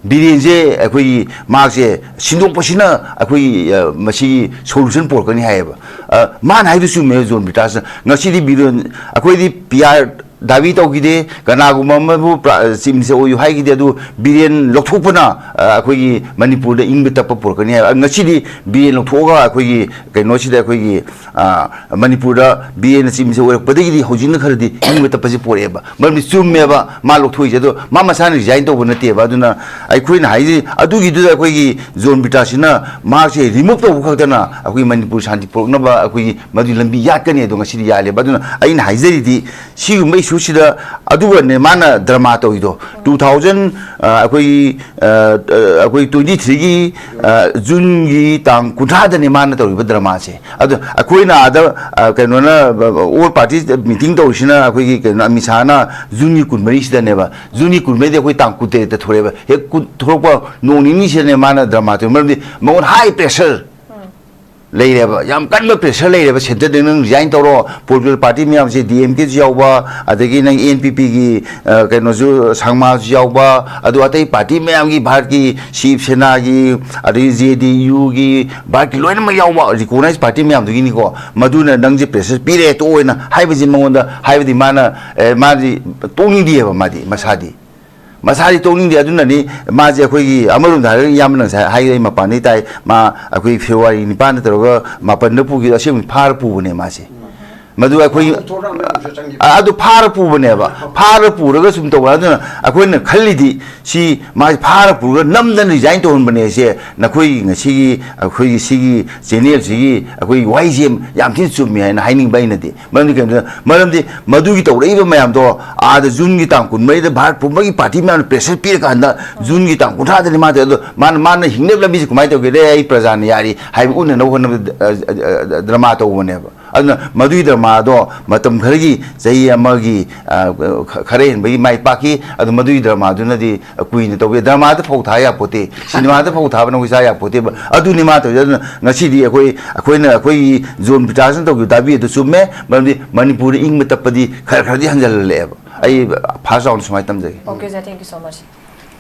ꯕꯤꯔꯦꯟꯁꯦ ꯑꯩꯈꯣꯏꯒꯤ ꯃꯍꯥꯛꯁꯦ ꯁꯤꯟꯗꯣꯛꯄꯁꯤꯅ ꯑꯩꯈꯣꯏꯒꯤ, ꯑ, ꯃꯁꯤꯒꯤ ꯁꯣꯂꯨꯁꯟ ꯄꯨꯔꯛꯀꯅꯤ ꯍꯥꯏꯌꯦꯕ꯫ ꯑ, ꯃꯥꯅ ꯍꯥꯏꯗꯨ ꯆꯨꯝꯃꯦꯕ ꯖꯣꯟ ꯕ꯭ꯔꯤꯇꯥꯁꯅ꯫ ꯉꯁꯤꯗꯤ ꯕꯤꯔꯦꯟ, ꯑꯩꯈꯣꯏꯗꯤ ꯄꯤ ꯑꯥꯔ ꯗꯥꯕꯤ ꯇꯧꯈꯤꯗꯦ, ꯀꯅꯥꯒꯨꯝꯕ ꯑꯃꯕꯨ ꯄ꯭ꯔꯥ-, ꯆꯤꯐ ꯃꯤꯅꯤꯁꯇꯔ ꯑꯣꯏꯌꯨ ꯍꯥꯏꯈꯤꯗꯦ, ꯑꯗꯨ ꯕꯤꯔꯦꯟ ꯂꯧꯊꯣꯛꯄꯅ, ꯑ, ꯑꯩꯈꯣꯏꯒꯤ ꯃꯅꯤꯄꯨꯔꯗ ꯏꯪꯕ ꯇꯞꯄ ꯄꯨꯔꯛꯀꯅꯤ ꯍꯥꯏꯕ꯫ ꯉꯁꯤꯗꯤ ꯕꯤꯔꯦꯟ ꯂꯧꯊꯣꯛꯑꯒ ꯑꯩꯈꯣꯏꯒꯤ ꯀꯩꯅꯣꯁꯤꯗ ꯑꯩꯈꯣꯏꯒꯤ, ꯑ, ꯃꯅꯤꯄꯨꯔꯗ ꯕꯤꯔꯦꯟꯅ ꯆꯤꯐ ꯃꯤꯅꯤꯁꯇꯔ ꯑꯣꯏꯔꯛꯄꯗꯒꯤꯗꯤ ꯍꯧꯖꯤꯛꯅ ꯈꯔꯗꯤ ꯏꯪꯕ ꯇꯞꯄꯁꯤ ꯄꯨꯔꯛꯑꯦꯕ꯫ ꯃꯔꯝꯗꯤ ꯆꯨꯝꯃꯦꯕ ꯃꯥ ꯂꯧꯊꯣꯛꯏꯁꯦ, ꯑꯗꯣ ꯃꯥ ꯃꯁꯥꯅ ꯔꯤꯖꯥꯏꯟ ꯇꯧꯕ ꯅꯠꯇꯦꯕ꯫ ꯑꯗꯨꯅ ꯑꯩꯈꯣꯏꯅ ꯍꯥꯏꯁꯦ ꯑꯗꯨꯒꯤꯗꯨꯗ ꯑꯩꯈꯣꯏꯒꯤ ꯖꯣꯟ ꯕ꯭ꯔꯤꯇꯥꯁꯤꯅ ꯃꯍꯥꯛꯁꯦ ꯔꯤꯃꯨꯚ ꯇꯧꯕ ꯈꯛꯇꯅ ꯑꯩꯈꯣꯏꯒꯤ ꯃꯅꯤꯄꯨꯔ ꯁꯥꯟꯇꯤ ꯄꯨꯔꯛꯅꯕ ꯑꯩꯈꯣꯏꯒꯤ ꯃꯗꯨꯒꯤ ꯂꯝꯕꯤ ꯌꯥꯠꯀꯅꯤ꯫ ꯑꯗꯣ ꯉꯁꯤꯗꯤ ꯌꯥꯜꯂꯦꯕ꯫ ꯑꯗꯨꯅ ꯑꯩꯅ ꯍꯥꯏꯖꯔꯤꯗꯤ ꯁꯤꯒꯨꯝꯕ ꯏꯁꯨꯁꯤꯗ ꯑꯗꯨꯒꯅꯦ ꯃꯥꯅ ꯗ꯭ꯔꯃꯥ ꯇꯧꯔꯤꯗꯣ꯫ ꯇꯨ ꯊꯥꯎꯖꯟ, ꯑ, ꯑꯩꯈꯣꯏꯒꯤ, ꯑ, ꯑ, ꯑꯩꯈꯣꯏ ꯇ꯭ꯋꯦꯟꯇꯤ ꯊ꯭ꯔꯤꯒꯤ, ꯑ, ꯖꯨꯟꯒꯤ ꯇꯥꯡ ꯀꯨꯟꯊ꯭ꯔꯥꯗꯅꯦ ꯃꯥꯅ ꯇꯧꯔꯤꯕ ꯗ꯭ꯔꯃꯥꯁꯦ꯫ ꯑꯗꯣ ꯑꯩꯈꯣꯏꯅ ꯑꯥꯗ, ꯑ, ꯀꯩꯅꯣꯅ, ꯑ, ꯑꯣꯜ ꯄꯥꯔꯇꯤ ꯃꯤꯇꯤꯡ ꯇꯧꯔꯤꯁꯤꯅ ꯑꯩꯈꯣꯏꯒꯤ ꯀꯩꯅꯣ ꯑꯃꯤꯠ ꯁꯥꯍꯅ ꯖꯨꯟꯒꯤ ꯀꯨꯟꯃꯔꯤꯁꯤꯗꯅꯦꯕ꯫ ꯖꯨꯟꯒꯤ ꯀꯨꯟꯃꯔꯤꯗꯤ ꯑꯩꯈꯣꯏ ꯇꯥꯡ ꯀꯨꯟꯇꯔꯦꯠꯇ ꯊꯣꯛꯂꯛꯑꯦꯕ꯫ ꯍꯦꯛ ꯀꯨꯟ-, ꯊꯣꯛꯂꯛꯄ ꯅꯣꯡ ꯅꯤꯅꯤꯁꯤꯗꯅꯦ ꯃꯥꯅ ꯗ꯭ꯔꯃꯥ ꯇꯧꯔꯤ꯫ ꯃꯔꯝꯗꯤ ꯃꯉꯣꯟꯗ ꯍꯥꯏ ꯄ꯭ꯔꯦꯁꯔ ꯂꯩꯔꯦꯕ, ꯌꯥꯝ ꯀꯟꯕ ꯄ꯭ꯔꯦꯁꯔ ꯂꯩꯔꯦꯕ ꯁꯦꯟꯇꯔꯗ꯫ ꯅꯪ ꯔꯤꯖꯥꯏꯟ ꯇꯧꯔꯣ, ꯄꯣꯂꯤꯇꯤꯀꯦꯜ ꯄꯥꯔꯇꯤ ꯃꯌꯥꯝꯁꯦ, ꯗꯤ ꯑꯦꯝ ꯀꯦꯁꯨ ꯌꯥꯎꯕ, ꯑꯗꯒꯤ ꯅꯪ ꯑꯦꯟ ꯄꯤ ꯄꯤꯒꯤ, ꯑ, ꯀꯩꯅꯣꯁꯨ, ꯁꯪꯃꯥꯁꯨ ꯌꯥꯎꯕ, ꯑꯗꯨ ꯑꯇꯩ ꯄꯥꯔꯇꯤ ꯃꯌꯥꯝꯒꯤ, ꯚꯥꯔꯠꯀꯤ ꯁꯤꯕ ꯁꯦꯅꯥꯒꯤ, ꯑꯗꯒꯤ ꯖꯦ ꯗꯤ ꯌꯨꯒꯤ, ꯚꯥꯔꯠꯀꯤ ꯂꯣꯏꯅꯃꯛ ꯌꯥꯎꯕ ꯔꯤꯀꯣꯛꯅꯥꯏꯁ ꯄꯥꯔꯇꯤ ꯃꯌꯥꯝꯗꯨꯒꯤꯅꯤꯀꯣ꯫ ꯃꯗꯨꯅ ꯅꯪꯁꯦ ꯄ꯭ꯔꯦꯁꯔ ꯄꯤꯔꯦ, ꯇꯣꯛꯑꯣꯅ ꯍꯥꯏꯕꯁꯤ ꯃꯉꯣꯟꯗ, ꯍꯥꯏꯕꯗꯤ ꯃꯥꯅ, ꯑꯦ, ꯃꯥꯗꯤ ꯇꯣꯛꯅꯤꯡꯗꯦꯕ ꯃꯥꯗꯤ ꯃꯁꯥꯗꯤ꯫ ꯃꯁꯥꯗꯤ ꯇꯣꯛꯅꯤꯡꯗꯦ꯫ ꯑꯗꯨꯅꯅꯤ ꯃꯥꯁꯦ ꯑꯩꯈꯣꯏꯒꯤ ꯑꯃꯔꯣꯝꯗ ꯍꯥꯏꯔꯒ ꯏꯌꯥꯝꯕꯅ ꯉꯁꯥꯏ ꯍꯥꯏꯔꯦ, ꯑꯩ ꯃꯄꯥꯟꯗꯩ ꯇꯥꯏ, ꯃꯥ ꯑꯩꯈꯣꯏ ꯐꯦꯕ꯭ꯔꯨꯋꯥꯔꯤ ꯅꯤꯄꯥꯟꯗ ꯇꯧꯔꯒ ꯃꯥꯄꯟꯗ ꯄꯨꯈꯤꯕꯗꯣ, ꯑꯁꯦꯡꯕꯗꯤ ꯐꯥꯔ ꯄꯨꯕꯅꯦ ꯃꯥꯁꯦ꯫ ꯃꯗꯨ ꯑꯩꯈꯣꯏ ꯊꯣꯛꯂꯛꯑꯝꯃꯦ, ꯑꯃꯨꯛꯁꯨ ꯆꯪꯈꯤꯕ꯫ ꯑ-, ꯑꯗꯨ ꯐꯥꯔ ꯄꯨꯕꯅꯦꯕ꯫ ꯐꯥꯔ ꯄꯨꯔꯒ ꯁꯨꯝ ꯇꯧꯕ꯫ ꯑꯗꯨꯅ ꯑꯩꯈꯣꯏꯅ ꯈꯜꯂꯤꯗꯤ ꯁꯤ ꯃꯥꯁꯤ ꯐꯥꯔ ꯄꯨꯔꯒ ꯅꯝꯗꯅ ꯔꯤꯖꯥꯏꯟ ꯇꯧꯍꯟꯕꯅꯦ꯫ ꯁꯦ ꯅꯈꯣꯏꯒꯤ ꯉꯁꯤꯒꯤ ꯑꯩꯈꯣꯏꯒꯤ ꯁꯤꯒꯤ ꯆꯦꯅꯦꯜꯁꯤꯒꯤ ꯑꯩꯈꯣꯏꯒꯤ ꯋꯥꯍꯩꯁꯦ ꯌꯥꯝ ꯊꯤꯅ ꯆꯨꯝꯃꯤ ꯍꯥꯏꯅ ꯍꯥꯏꯅꯤꯡꯕ ꯑꯩꯅꯗꯤ꯫ ꯃꯔꯝꯗꯤ ꯀꯩꯅꯣꯗ, ꯃꯔꯝꯗꯤ ꯃꯗꯨꯒꯤ ꯇꯧꯔꯛꯏꯕ ꯃꯌꯥꯝꯗꯣ ꯑꯥꯗ ꯖꯨꯟꯒꯤ ꯇꯥꯡ ꯀꯨꯟꯃꯔꯤꯗ ꯚꯥꯔꯠ ꯄꯨꯝꯕꯒꯤ ꯄꯥꯔꯇꯤ ꯃꯌꯥꯝꯅ ꯄ꯭ꯔꯦꯁꯔ ꯄꯤꯔꯀꯥꯟꯗ ꯖꯨꯟꯒꯤ ꯇꯥꯡ ꯀꯨꯟꯊ꯭ꯔꯥꯗꯅꯤ ꯃꯥ ꯇꯧꯔꯤꯗꯣ꯫ ꯃꯥꯅ, ꯃꯥꯅ ꯍꯤꯡꯅꯕ ꯂꯝꯕꯤꯁꯦ ꯀꯃꯥꯏꯅ ꯇꯧꯒꯦꯗ ꯑꯩ ꯄ꯭ꯔꯖꯥꯅ ꯌꯥꯔꯤ ꯍꯥꯏꯕ ꯎꯠꯅꯅꯕ ꯍꯣꯠꯅꯕ, ꯑ, ꯑ, ꯑ, ꯗ꯭ꯔꯃꯥ ꯇꯧꯕꯅꯦꯕ꯫ ꯑꯗꯨꯅ ꯃꯗꯨꯒꯤ ꯗ꯭ꯔꯃꯥꯗꯣ ꯃꯇꯝ ꯈꯔꯒꯤ, ꯆꯍꯤ ꯑꯃꯒꯤ, ꯑ, ꯈ-, ꯈꯔ ꯍꯦꯟꯕꯒꯤ ꯃꯥꯏ ꯄꯥꯛꯈꯤ꯫ ꯑꯗꯨ ꯃꯗꯨꯒꯤ ꯗ꯭ꯔꯃꯥꯗꯨꯅꯗꯤ ꯀꯨꯏꯅ ꯇꯧꯕ ꯌꯥꯏ꯫ ꯗ꯭ꯔꯃꯥꯗ ꯐꯧ ꯊꯥ ꯌꯥꯄꯣꯠꯇꯦ, ꯁꯤꯅꯦꯃꯥꯗ ꯐꯧ ꯊꯥꯕ ꯅꯈꯣꯏ ꯆꯥ ꯌꯥꯄꯣꯠꯇꯦꯕ꯫ ꯑꯗꯨꯅꯤ ꯃꯥ ꯇꯧꯔꯤꯁꯦ꯫ ꯑꯗꯨꯅ ꯉꯁꯤꯗꯤ ꯑꯩꯈꯣꯏ, ꯑꯩꯈꯣꯏꯅ, ꯑꯩꯈꯣꯏꯒꯤ ꯖꯣꯟ ꯄꯤꯇꯥꯔꯁꯟ ꯇꯧꯈꯤꯕ ꯗꯥꯕꯤ ꯑꯗꯨ ꯆꯨꯝꯃꯦ꯫ ꯃꯔꯝꯗꯤ ꯃꯅꯤꯄꯨꯔꯗ ꯏꯪꯕ ꯇꯞꯄꯗꯤ ꯈꯔ ꯈꯔꯗꯤ ꯍꯟꯖꯜꯍꯜꯂꯛꯑꯦꯕ꯫ ꯑꯩ ꯐꯥꯔꯁ ꯔꯥꯎꯟꯗ ꯁꯨꯃꯥꯏꯅ ꯇꯝꯖꯒꯦ꯫ Okay, sir, thank you so much.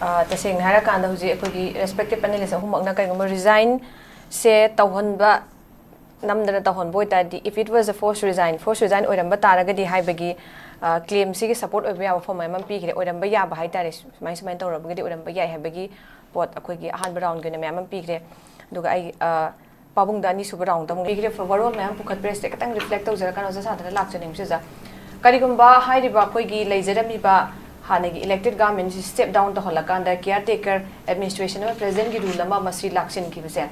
ꯑ, ꯇꯁꯦꯡꯅ ꯍꯥꯏꯔꯀꯥꯟꯗ ꯍꯧꯖꯤꯛ ꯑꯩꯈꯣꯏꯒꯤ respected panelist ꯑꯍꯨꯝꯃꯛꯅ ꯀꯩꯒꯨꯝꯕ ꯔꯤꯖꯥꯏꯟꯁꯦ ꯇꯧꯍꯟꯕ, ꯅꯝꯗꯅ ꯇꯧꯍꯟꯕ ꯑꯣꯏꯇꯥꯔꯗꯤ, if it was a forced resign, forced resign ꯑꯣꯏꯔꯝꯕ ꯇꯥꯔꯒꯗꯤ ꯍꯥꯏꯕꯒꯤ, ꯑ, ꯀ꯭ꯂꯦꯝꯁꯤꯒꯤ ꯁꯄꯣꯔꯠ ꯑꯣꯏꯕ ꯌꯥꯕ ꯐꯣꯔꯝ ꯑꯃ ꯄꯤꯈ꯭ꯔꯦ꯫ ꯑꯣꯏꯔꯝꯕ ꯌꯥꯕ ꯍꯥꯏꯇꯥꯔꯦ, ꯁꯨꯃꯥꯏ ꯁꯨꯃꯥꯏꯅ ꯇꯧꯔꯕꯒꯗꯤ ꯑꯣꯏꯔꯝꯕ ꯌꯥꯏ ꯍꯥꯏꯕꯒꯤ ꯄꯣꯠ ꯑꯩꯈꯣꯏꯒꯤ ꯑꯍꯥꯟꯕ ꯔꯥꯎꯟꯒꯤ ꯑꯣꯏꯅ ꯃꯌꯥꯝ ꯑꯃ ꯄꯤꯈ꯭ꯔꯦ꯫ ꯑꯗꯨꯒ ꯑꯩ, ꯑ, ꯄꯥꯕꯨꯡꯗ ꯑꯅꯤꯁꯨꯕ ꯔꯥꯎꯟꯗ ꯑꯃꯨꯛ ꯄꯤꯈ꯭ꯔꯦ꯫ ꯋꯥꯔꯣꯜ ꯃꯌꯥꯝ ꯄꯨꯈꯠꯄꯤꯔꯦ, ꯁꯤꯗ ꯈꯤꯇꯪ ꯔꯤꯐ꯭ꯂꯦꯛ ꯇꯧꯖꯔꯀꯥꯟꯗ ꯑꯣꯖꯥ ꯁꯥꯟꯇꯅ ꯂꯥꯛꯆꯅꯤꯡꯕꯁꯦ ꯑꯣꯖꯥ꯫ ꯀꯔꯤꯒꯨꯝꯕ ꯍꯥꯏꯔꯤꯕ ꯑꯩꯈꯣꯏꯒꯤ ꯂꯩꯖꯔꯝꯃꯤꯕ ꯍꯥꯟꯅꯒꯤ elected government ꯁꯤ step down ꯇꯧꯍꯜꯂꯀꯥꯟꯗ caretaker administration ꯑꯃ president ꯀꯤ rule ꯑꯃ ꯃꯁꯤ ꯂꯥꯛꯁꯤꯟꯈꯤꯕꯁꯦ,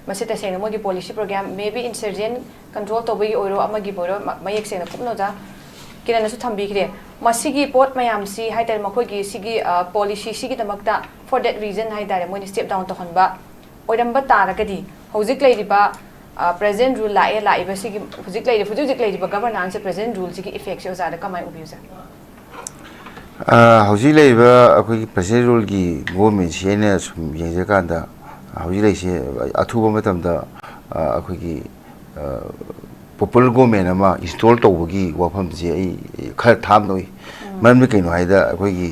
ꯃꯁꯤ ꯇꯁꯦꯡꯅ ꯃꯣꯏꯒꯤ policy program, maybe insurgent control ꯇꯧꯕꯒꯤ ꯑꯣꯏꯔꯣ, ꯑꯃꯒꯤꯕꯨ ꯑꯣꯏꯔꯣ, ꯃ-, ꯃꯌꯦꯛ ꯁꯦꯡꯅ ꯀꯨꯞꯅ ꯑꯣꯖꯥ ꯀꯤꯔꯟꯅꯁꯨ ꯊꯝꯕꯤꯈ꯭ꯔꯦ꯫ ꯃꯁꯤꯒꯤ ꯄꯣꯠ ꯃꯌꯥꯝꯁꯤ ꯍꯥꯏꯇꯥꯔꯦ, ꯃꯈꯣꯏꯒꯤ ꯁꯤꯒꯤ, ꯑ, policy ꯁꯤꯒꯤꯗꯃꯛꯇ, for that reason ꯍꯥꯏꯇꯥꯔꯦ, ꯃꯣꯏꯅ step down ꯇꯧꯍꯟꯕ ꯑꯣꯏꯔꯝꯕ ꯇꯥꯔꯒꯗꯤ, ꯍꯧꯖꯤꯛ ꯂꯩꯔꯤꯕ, ꯑ, present rule ꯂꯥꯛꯑꯦ, ꯂꯥꯛꯏꯕ ꯁꯤꯒꯤ ꯍꯧꯖꯤꯛ ꯂꯩꯔꯤ-, ꯍꯧꯖꯤꯛ ꯍꯧꯖꯤꯛ ꯂꯩꯔꯤꯕ governance ꯁꯦ, present rule ꯁꯤꯒꯤ effect ꯁꯦ ꯑꯣꯖꯥꯗ ꯀꯃꯥꯏꯅ ꯎꯕꯤꯕ, ꯁꯥꯔ? ꯑ, ꯍꯧꯖꯤꯛ ꯂꯩꯔꯤꯕ ꯑꯩꯈꯣꯏꯒꯤ present rule ꯒꯤ government ꯁꯤ ꯑꯩꯅ ꯁꯨꯝ ꯌꯦꯡꯖꯀꯥꯟꯗ, ꯍꯧꯖꯤꯛ ꯂꯩꯔꯤꯁꯦ ꯑꯊꯨꯕ ꯃꯇꯝꯗ, ꯑ, ꯑꯩꯈꯣꯏꯒꯤ, ꯑ, popular government ꯑꯃ install ꯇꯧꯕꯒꯤ ꯋꯥꯐꯝꯁꯦ ꯑꯩ ꯈꯔ ꯊꯥꯝꯗ ꯎꯏ꯫ ꯎꯝ꯫ ꯃꯔꯝꯗꯤ ꯀꯩꯅꯣ ꯍꯥꯏꯗ, ꯑꯩꯈꯣꯏꯒꯤ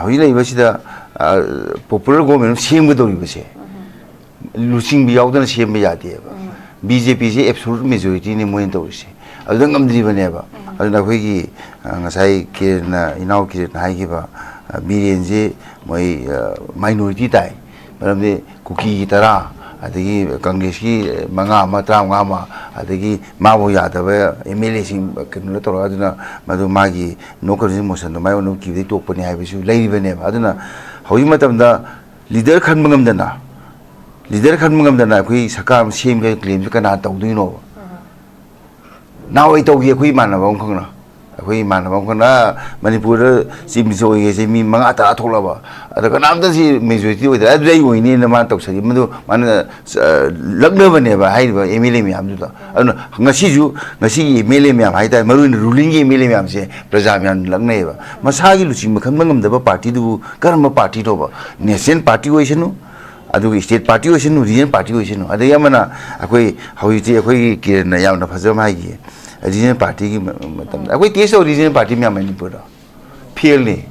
ꯍꯧꯖꯤꯛ ꯂꯩꯔꯤꯕꯁꯤꯗ, ꯑ, popular government ꯑꯃ ꯁꯦꯝꯒꯗꯧꯔꯤꯕꯁꯦ, ꯎꯝ꯫ ꯂꯨꯆꯤꯡꯕ ꯌꯥꯎꯗꯅ ꯁꯦꯝꯕ ꯌꯥꯗꯦꯕ꯫ ꯎꯝ꯫ ꯕꯤ ꯖꯦ ꯄꯤꯁꯦ absolute majority ꯅꯤ ꯃꯣꯏꯅ ꯇꯧꯔꯤꯁꯦ꯫ ꯑꯗꯨꯗ ꯉꯝꯗ꯭ꯔꯤꯕꯅꯦꯕ꯫ ꯎꯝ꯫ ꯑꯗꯨꯅ ꯑꯩꯈꯣꯏꯒꯤ, ꯑ, ꯉꯁꯥꯏ ꯀꯤꯔꯟꯅ, ꯏꯅꯥꯎ ꯀꯤꯔꯟꯅ ꯍꯥꯏꯈꯤꯕ, ꯑ, ꯕꯤꯔꯦꯟꯁꯦ ꯃꯣꯏ, ꯑ, minority ꯇꯥꯏ꯫ ꯃꯔꯝꯗꯤ ꯀꯨꯀꯤꯒꯤ ꯇꯔꯥ, ꯑꯗꯒꯤ ꯀꯪꯒ꯭ꯔꯦꯁꯀꯤ ꯃꯉꯥ ꯑꯃ, ꯇꯔꯥꯃꯉꯥ ꯑꯃ, ꯑꯗꯒꯤ ꯃꯥꯕꯨ ꯌꯥꯗꯕ ꯑꯦꯝ ꯑꯦꯜ ꯑꯦꯁꯤꯡ ꯀꯩꯅꯣꯗ ꯇꯧꯔꯒ, ꯑꯗꯨꯅ ꯃꯗꯨ ꯃꯥꯒꯤ ꯅꯣ ꯀꯟꯐꯤꯗꯦꯟꯁ ꯃꯣꯁꯟꯗꯣ ꯃꯥꯏ ꯑꯣꯟꯅ ꯀꯤꯕꯗꯒꯤ ꯇꯣꯛꯄꯅꯤ ꯍꯥꯏꯕꯁꯨ ꯂꯩꯔꯤꯕꯅꯦꯕ꯫ ꯑꯗꯨꯅ ꯍꯧꯖꯤꯛ ꯃꯇꯝꯗ ꯂꯤꯗꯔ ꯈꯟꯕ ꯉꯝꯗꯅ, ꯂꯤꯗꯔ ꯈꯟꯕ ꯉꯝꯗꯅ ꯑꯩꯈꯣꯏ ꯁꯔꯀꯥꯔ ꯑꯃ ꯁꯦꯝꯒꯦ ꯍꯥꯏꯕ ꯀ꯭ꯂꯦꯝꯁꯦ ꯀꯅꯥ ꯇꯧꯗꯣꯏꯅꯣꯕ? ꯅꯍꯥꯟꯋꯥꯏ ꯇꯧꯈꯤ ꯑꯩꯈꯣꯏ ꯏꯃꯥꯟꯅꯕ ꯑꯃꯈꯛꯅ꯫ ꯑꯩꯈꯣꯏ ꯏꯃꯥꯟꯅꯕ ꯑꯃꯈꯛꯅ ꯃꯅꯤꯄꯨꯔꯗ ꯆꯤꯞ ꯃꯤꯅꯤꯁꯇꯔ ꯑꯣꯏꯒꯦꯁꯦ ꯃꯤ ꯃꯉꯥ ꯇꯔꯥ ꯊꯣꯛꯂꯕ, ꯑꯗ ꯀꯅꯥꯝꯇ ꯁꯤ ꯃꯦꯖꯣꯔꯤꯇꯤ ꯑꯣꯏꯗ꯭ꯔꯦ, ꯑꯗꯨꯗꯤ ꯑꯩ ꯑꯣꯏꯅꯤꯅ ꯃꯥꯅ ꯇꯧꯁꯜꯂꯤ꯫ ꯃꯗꯨ ꯃꯥꯅ, ꯑ, ꯂꯛꯅꯕꯅꯦꯕ ꯍꯥꯏꯔꯤꯕ ꯑꯦꯝ ꯑꯦꯜ ꯑꯦ ꯃꯌꯥꯝꯗꯨꯗ꯫ ꯑꯗꯨꯅ ꯉꯁꯤꯁꯨ, ꯉꯁꯤꯒꯤ ꯑꯦꯝ ꯑꯦꯜ ꯑꯦ ꯃꯌꯥꯝ ꯍꯥꯏꯇꯥꯔꯦ, ꯃꯔꯨ ꯑꯣꯏꯅ ꯔꯨꯂꯤꯡꯒꯤ ꯑꯦꯝ ꯑꯦꯜ ꯑꯦ ꯃꯌꯥꯝꯁꯦ ꯄ꯭ꯔꯖꯥ ꯃꯌꯥꯝꯅ ꯂꯛꯅꯩꯌꯦꯕ꯫ ꯃꯁꯥꯒꯤ ꯂꯨꯆꯤꯡꯕ ꯈꯟꯕ ꯉꯝꯗꯕ ꯄꯥꯔꯇꯤꯗꯨꯕꯨ ꯀꯔꯝꯕ ꯄꯥꯔꯇꯤꯅꯣꯕ? ꯅꯦꯁꯅꯦꯜ ꯄꯥꯔꯇꯤ ꯑꯣꯏꯁꯅꯨ, ꯑꯗꯨꯒ ꯁ꯭ꯇꯦꯠ ꯄꯥꯔꯇꯤ ꯑꯣꯏꯁꯅꯨ, ꯔꯤꯖꯅꯦꯜ ꯄꯥꯔꯇꯤ ꯑꯣꯏꯁꯅꯨ꯫ ꯑꯗꯒꯤ ꯑꯃꯅ ꯑꯩꯈꯣꯏ ꯍꯧꯖꯤꯛꯇꯤ ꯑꯩꯈꯣꯏꯒꯤ ꯀꯤꯔꯟꯅ ꯌꯥꯝꯅ ꯐꯖꯕ ꯑꯃ ꯍꯥꯏꯈꯤ, ꯔꯤꯖꯅꯦꯜ ꯄꯥꯔꯇꯤꯒꯤ ꯃ-, ꯃꯇꯝꯗ꯫ ꯑꯩꯈꯣꯏ ꯇꯦꯁ ꯇꯧ ꯔꯤꯖꯅꯦꯜ ꯄꯥꯔꯇꯤ ꯃꯌꯥꯝ ꯃꯅꯤꯄꯨꯔꯗ ꯐꯦꯜꯅꯤ꯫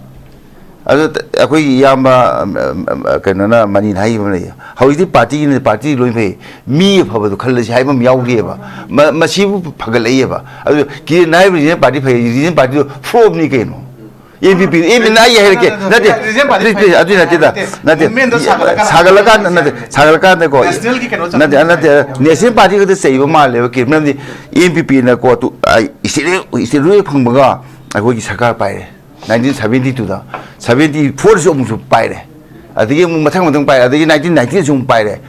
ꯑꯗꯨ ꯇ-, ꯑꯩꯈꯣꯏꯒꯤ ꯏꯌꯥꯝꯕ, ꯑꯝ, ꯑꯝ, ꯑꯝ, ꯀꯩꯅꯣꯅ, ꯃꯅꯤꯅ ꯍꯥꯏꯈꯤꯕ ꯑꯃ ꯂꯩꯌꯦ, ꯍꯧꯖꯤꯛꯇꯤ ꯄꯥꯔꯇꯤꯒꯤꯅ ꯄꯥꯔꯇꯤ ꯂꯣꯏ ꯐꯩ, ꯃꯤ ꯑꯐꯕꯗꯣ ꯈꯜꯂꯁꯤ ꯍꯥꯏꯕ ꯑꯃ ꯌꯥꯎꯔꯤꯑꯕ꯫ ꯃ-, ꯃꯁꯤꯕꯨ ꯐꯒꯠꯂꯛꯏꯑꯕ꯫ ꯑꯗꯨ ꯀꯤꯔꯟꯅ ꯍꯥꯏꯔꯤꯕ ꯔꯤꯖꯅꯦꯜ ꯄꯥꯔꯇꯤ ꯐꯩ, ꯔꯤꯖꯅꯦꯜ ꯄꯥꯔꯇꯤꯗꯣ ꯐ꯭ꯂꯣꯞꯅꯤ ꯀꯩꯅꯣ꯫ ꯑꯦꯟ ꯄꯤ ꯄꯤ, ꯑꯦꯟ ꯄꯤ ꯄꯤ, ꯑꯩ ꯍꯥꯏꯔꯛꯀꯦ꯫ ꯅꯠꯇꯦ, ꯔꯤꯖꯅꯦꯜ ꯄꯥꯔꯇꯤ please, please, ꯐꯩ꯫ ꯑꯗꯨꯏ ꯅꯠꯇꯦꯗ꯫ ꯅꯠꯇꯦ, ꯅꯠꯇꯦ, ꯃꯨꯞꯃꯦꯟꯗꯣ ꯁꯥꯒꯠꯂꯀꯥꯟꯗ, ꯁꯥꯒꯠꯂꯀꯥꯟꯗ, ꯅꯠꯇꯦ, ꯁꯥꯒꯠꯂꯀꯥꯟꯗꯀꯣ, ꯅꯦꯁꯅꯦꯜꯒꯤ ꯀꯩꯅꯣ ꯅꯠꯇꯦ, ꯆꯪꯉꯛꯄ ꯅꯠꯇꯦ, ꯅꯦꯁꯅꯦꯜ ꯄꯥꯔꯇꯤ ꯈꯛꯇ ꯆꯩꯕ ꯃꯥꯜꯂꯦꯕ, ꯀꯤ-, ꯃꯔꯝꯗꯤ ꯑꯦꯟ ꯄꯤ ꯄꯤꯅ ꯀꯣ, ꯇꯨ-, ꯑ, ꯏꯁꯇꯦꯠ, ꯏꯁꯇꯦꯠ ꯂꯣꯏ ꯐꯪꯕꯒ ꯑꯩꯈꯣꯏꯒꯤ ꯁꯔꯀꯥꯔ ꯄꯥꯏꯔꯦ, ꯅꯥꯏꯟꯇꯤꯟ ꯁꯚꯦꯟꯇꯤ ꯇꯨꯗ, ꯁꯚꯦꯟꯇꯤ ꯐꯣꯔꯗꯁꯨ ꯑꯃꯨꯛꯁꯨ ꯄꯥꯏꯔꯦ, ꯑꯗꯒꯤ ꯑꯃꯨꯛ ꯃꯊꯪ ꯃꯊꯪ ꯄꯥꯏꯔꯦ, ꯑꯗꯒꯤ ꯅꯥꯏꯟꯇꯤꯟ ꯅꯥꯏꯟꯇꯤꯗꯁꯨ ꯑꯃꯨꯛ ꯄꯥꯏꯔꯦ꯫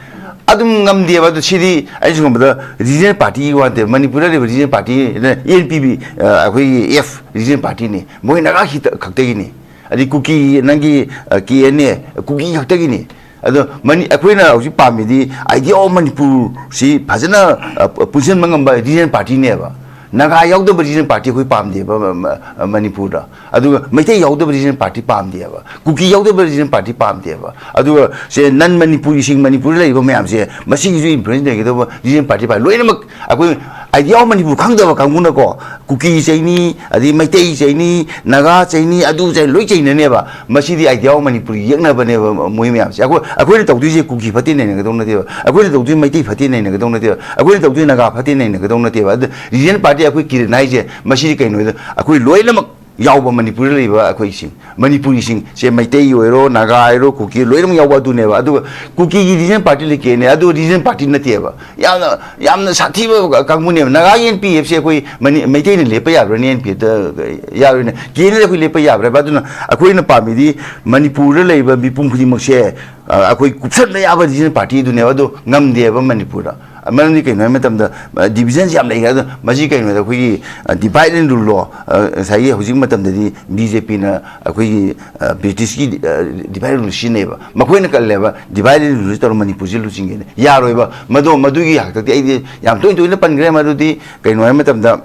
ꯑꯗꯨꯝ ꯉꯝꯗꯦꯕ꯫ ꯑꯗꯨ ꯁꯤꯗꯤ ꯑꯩꯅ ꯁꯨꯝ ꯈꯟꯕꯗ ꯔꯤꯖꯅꯦꯜ ꯄꯥꯔꯇꯤꯒꯤ ꯋꯥ ꯅꯠꯇꯦ, ꯃꯅꯤꯄꯨꯔꯗ ꯂꯩꯔꯤꯕ ꯔꯤꯖꯅꯦꯜ ꯄꯥꯔꯇꯤ, ꯑꯦꯟ ꯄꯤ ꯄꯤ, ꯑ, ꯑꯩꯈꯣꯏꯒꯤ ꯑꯦꯐ ꯔꯤꯖꯅꯦꯜ ꯄꯥꯔꯇꯤꯅꯤ, ꯃꯣꯏ ꯅꯥꯒꯥ ꯈꯤꯇ ꯈꯛꯇꯒꯤꯅꯤ꯫ ꯑꯗꯩ ꯀꯨꯀꯤ, ꯅꯪꯒꯤ, ꯑ, ꯀꯦ ꯑꯦꯟ ꯑꯦ, ꯀꯨꯀꯤ ꯈꯛꯇꯒꯤꯅꯤ꯫ ꯑꯗꯣ ꯃꯅꯤ-, ꯑꯩꯈꯣꯏꯅ ꯍꯧꯖꯤꯛ ꯄꯥꯝꯃꯤꯗꯤ Idea of Manipur ꯁꯤ ꯐꯖꯅ, ꯑ, ꯄꯨꯟꯁꯤꯟꯕ ꯉꯝꯕ ꯔꯤꯖꯅꯦꯜ ꯄꯥꯔꯇꯤꯅꯦꯕ꯫ ꯅꯥꯒꯥ ꯌꯥꯎꯗꯕ ꯔꯤꯖꯅꯦꯜ ꯄꯥꯔꯇꯤ ꯑꯩꯈꯣꯏ ꯄꯥꯝꯗꯦꯕ, ꯃ-, ꯃ-, ꯃꯅꯤꯄꯨꯔꯗ꯫ ꯑꯗꯨꯒ ꯃꯩꯇꯩ ꯌꯥꯎꯗꯕ ꯔꯤꯖꯅꯦꯜ ꯄꯥꯔꯇꯤ ꯄꯥꯝꯗꯦꯕ꯫ ꯀꯨꯀꯤ ꯌꯥꯎꯗꯕ ꯔꯤꯖꯅꯦꯜ ꯄꯥꯔꯇꯤ ꯄꯥꯝꯗꯦꯕ꯫ ꯑꯗꯨꯒ ꯁꯦ ꯅꯟ ꯃꯅꯤꯄꯨꯔꯤꯁꯤꯡ ꯃꯅꯤꯄꯨꯔꯗ ꯂꯩꯔꯤꯕ ꯃꯌꯥꯝꯁꯦ ꯃꯁꯤꯒꯤꯁꯨ ꯏꯟꯐ꯭ꯂꯨꯌꯦꯟꯁ ꯂꯩꯒꯗꯧꯕ ꯔꯤꯖꯅꯦꯜ ꯄꯥꯔꯇꯤ ꯄꯥꯝꯃꯤ꯫ ꯂꯣꯏꯅꯃꯛ ꯑꯩꯈꯣꯏ Idea of Manipur ꯈꯪꯗꯕ ꯀꯥꯡꯕꯨꯅꯀꯣ, ꯀꯨꯀꯤ ꯆꯩꯅꯤ, ꯑꯗꯩ ꯃꯩꯇꯩ ꯆꯩꯅꯤ, ꯅꯥꯒꯥ ꯆꯩꯅꯤ, ꯑꯗꯨ ꯆꯩ-, ꯂꯣꯏ ꯆꯩꯅꯅꯦꯕ꯫ ꯃꯁꯤꯗꯤ Idea of Manipur ꯌꯦꯛꯅꯕꯅꯦꯕ ꯃꯣꯏ ꯃꯌꯥꯝꯁꯦ꯫ ꯑꯩꯈꯣꯏ, ꯑꯩꯈꯣꯏꯅ ꯇꯧꯗꯣꯏꯁꯦ ꯀꯨꯀꯤ ꯐꯠꯇꯦ ꯅꯩꯅꯒꯗꯧ ꯅꯠꯇꯦꯕ, ꯑꯩꯈꯣꯏꯅ ꯇꯧꯗꯣꯏ ꯃꯩꯇꯩ ꯐꯠꯇꯦ ꯅꯩꯅꯒꯗꯧ ꯅꯠꯇꯦꯕ, ꯑꯩꯈꯣꯏꯅ ꯇꯧꯗꯣꯏ ꯅꯥꯒꯥ ꯐꯠꯇꯦ ꯅꯩꯅꯒꯗꯧ ꯅꯠꯇꯦꯕ꯫ ꯑꯗꯨ ꯔꯤꯖꯅꯦꯜ ꯄꯥꯔꯇꯤ ꯑꯩꯈꯣꯏ ꯀꯤꯔꯟ ꯍꯥꯏꯁꯦ ꯃꯁꯤꯗꯤ ꯀꯩꯅꯣꯗ ꯑꯩꯈꯣꯏ ꯂꯣꯏꯅꯃꯛ ꯌꯥꯎꯕ ꯃꯅꯤꯄꯨꯔꯗ ꯂꯩꯕ ꯑꯩꯈꯣꯏꯁꯤꯡ, ꯃꯅꯤꯄꯨꯔꯤꯁꯤꯡꯁꯦ, ꯃꯩꯇꯩ ꯑꯣꯏꯔꯣ, ꯅꯥꯒꯥ ꯑꯣꯏꯔꯣ, ꯀꯨꯀꯤ ꯂꯣꯏꯅꯃꯛ ꯌꯥꯎꯕ ꯑꯗꯨꯅꯦꯕ꯫ ꯑꯗꯨꯒ ꯀꯨꯀꯤꯒꯤ ꯔꯤꯖꯅꯦꯜ ꯄꯥꯔꯇꯤ ꯂꯩꯀꯦꯅꯦ, ꯑꯗꯨ ꯔꯤꯖꯅꯦꯜ ꯄꯥꯔꯇꯤ ꯅꯠꯇꯦꯕ꯫ ꯌꯥꯝꯅ, ꯌꯥꯝꯅ ꯁꯥꯊꯤꯕ ꯀꯥꯡꯕꯨꯅꯦꯕ꯫ ꯅꯥꯒꯥꯒꯤ ꯑꯦꯟ ꯄꯤ ꯑꯦꯐꯁꯦ ꯑꯩꯈꯣꯏ ꯃꯅꯤ-, ꯃꯩꯇꯩꯅ ꯂꯦꯞꯄ ꯌꯥꯕ꯭ꯔꯥꯅꯦ? ꯑꯦꯟ ꯄꯤ ꯑꯦꯐꯇ ꯌꯥꯔꯣꯏꯅꯦ꯫ ꯀꯦꯅꯦꯗ ꯑꯩꯈꯣꯏ ꯂꯦꯞꯄ ꯌꯥꯕ꯭ꯔꯥꯕ? ꯑꯗꯨꯅ ꯑꯩꯈꯣꯏꯅ ꯄꯥꯝꯃꯤꯗꯤ ꯃꯅꯤꯄꯨꯔꯗ ꯂꯩꯕ ꯃꯤꯄꯨꯝ ꯈꯨꯗꯤꯡꯃꯛꯁꯦ, ꯑ, ꯑꯩꯈꯣꯏ ꯀꯨꯞꯁꯟꯕ ꯌꯥꯕ ꯔꯤꯖꯅꯦꯜ ꯄꯥꯔꯇꯤ ꯑꯗꯨꯅꯦꯕ꯫ ꯑꯗꯨ ꯉꯝꯗꯦꯕ ꯃꯅꯤꯄꯨꯔꯗ꯫ ꯃꯔꯝꯗꯤ ꯀꯩꯅꯣ ꯍꯥꯏꯕ ꯃꯇꯝꯗ, ꯑ, ꯗꯤꯕꯤꯖꯟꯁꯦ ꯌꯥꯝ ꯂꯩꯈ꯭ꯔꯦ꯫ ꯑꯗꯣ ꯃꯁꯤ ꯀꯩꯅꯣꯗ ꯑꯩꯈꯣꯏꯒꯤ, ꯑ, ꯗꯤꯚꯥꯏꯠ ꯑꯦꯟ ꯔꯨꯜ ꯂꯣ, ꯑ, ꯉꯁꯥꯏꯒꯤ ꯍꯧꯖꯤꯛ ꯃꯇꯝꯗꯗꯤ ꯕꯤ ꯖꯦ ꯄꯤꯅ ꯑꯩꯈꯣꯏꯒꯤ, ꯑ, ꯕ꯭ꯔꯤꯇꯤꯁꯀꯤ, ꯑ, ꯗꯤꯚꯥꯏꯠ ꯑꯦꯟ ꯔꯨꯜ ꯁꯤꯖꯤꯟꯅꯩꯕ꯫ ꯃꯈꯣꯏꯅ ꯀꯜꯂꯦꯕ, ꯗꯤꯚꯥꯏꯠ ꯑꯦꯟ ꯔꯨꯜꯁꯤ ꯇꯧꯔꯒ ꯃꯅꯤꯄꯨꯔꯁꯤ ꯂꯨꯆꯤꯡꯒꯦꯅ꯫ ꯌꯥꯔꯣꯏꯕ꯫ ꯃꯗꯣ, ꯃꯗꯨꯒꯤ ꯍꯥꯛꯇꯛꯇꯤ ꯑꯩꯗꯤ ꯌꯥꯝ ꯇꯣꯏꯅ ꯇꯣꯏꯅ ꯄꯟꯈ꯭ꯔꯦ꯫ ꯃꯗꯨꯗꯤ ꯀꯩꯅꯣ ꯍꯥꯏꯕ ꯃꯇꯝꯗ,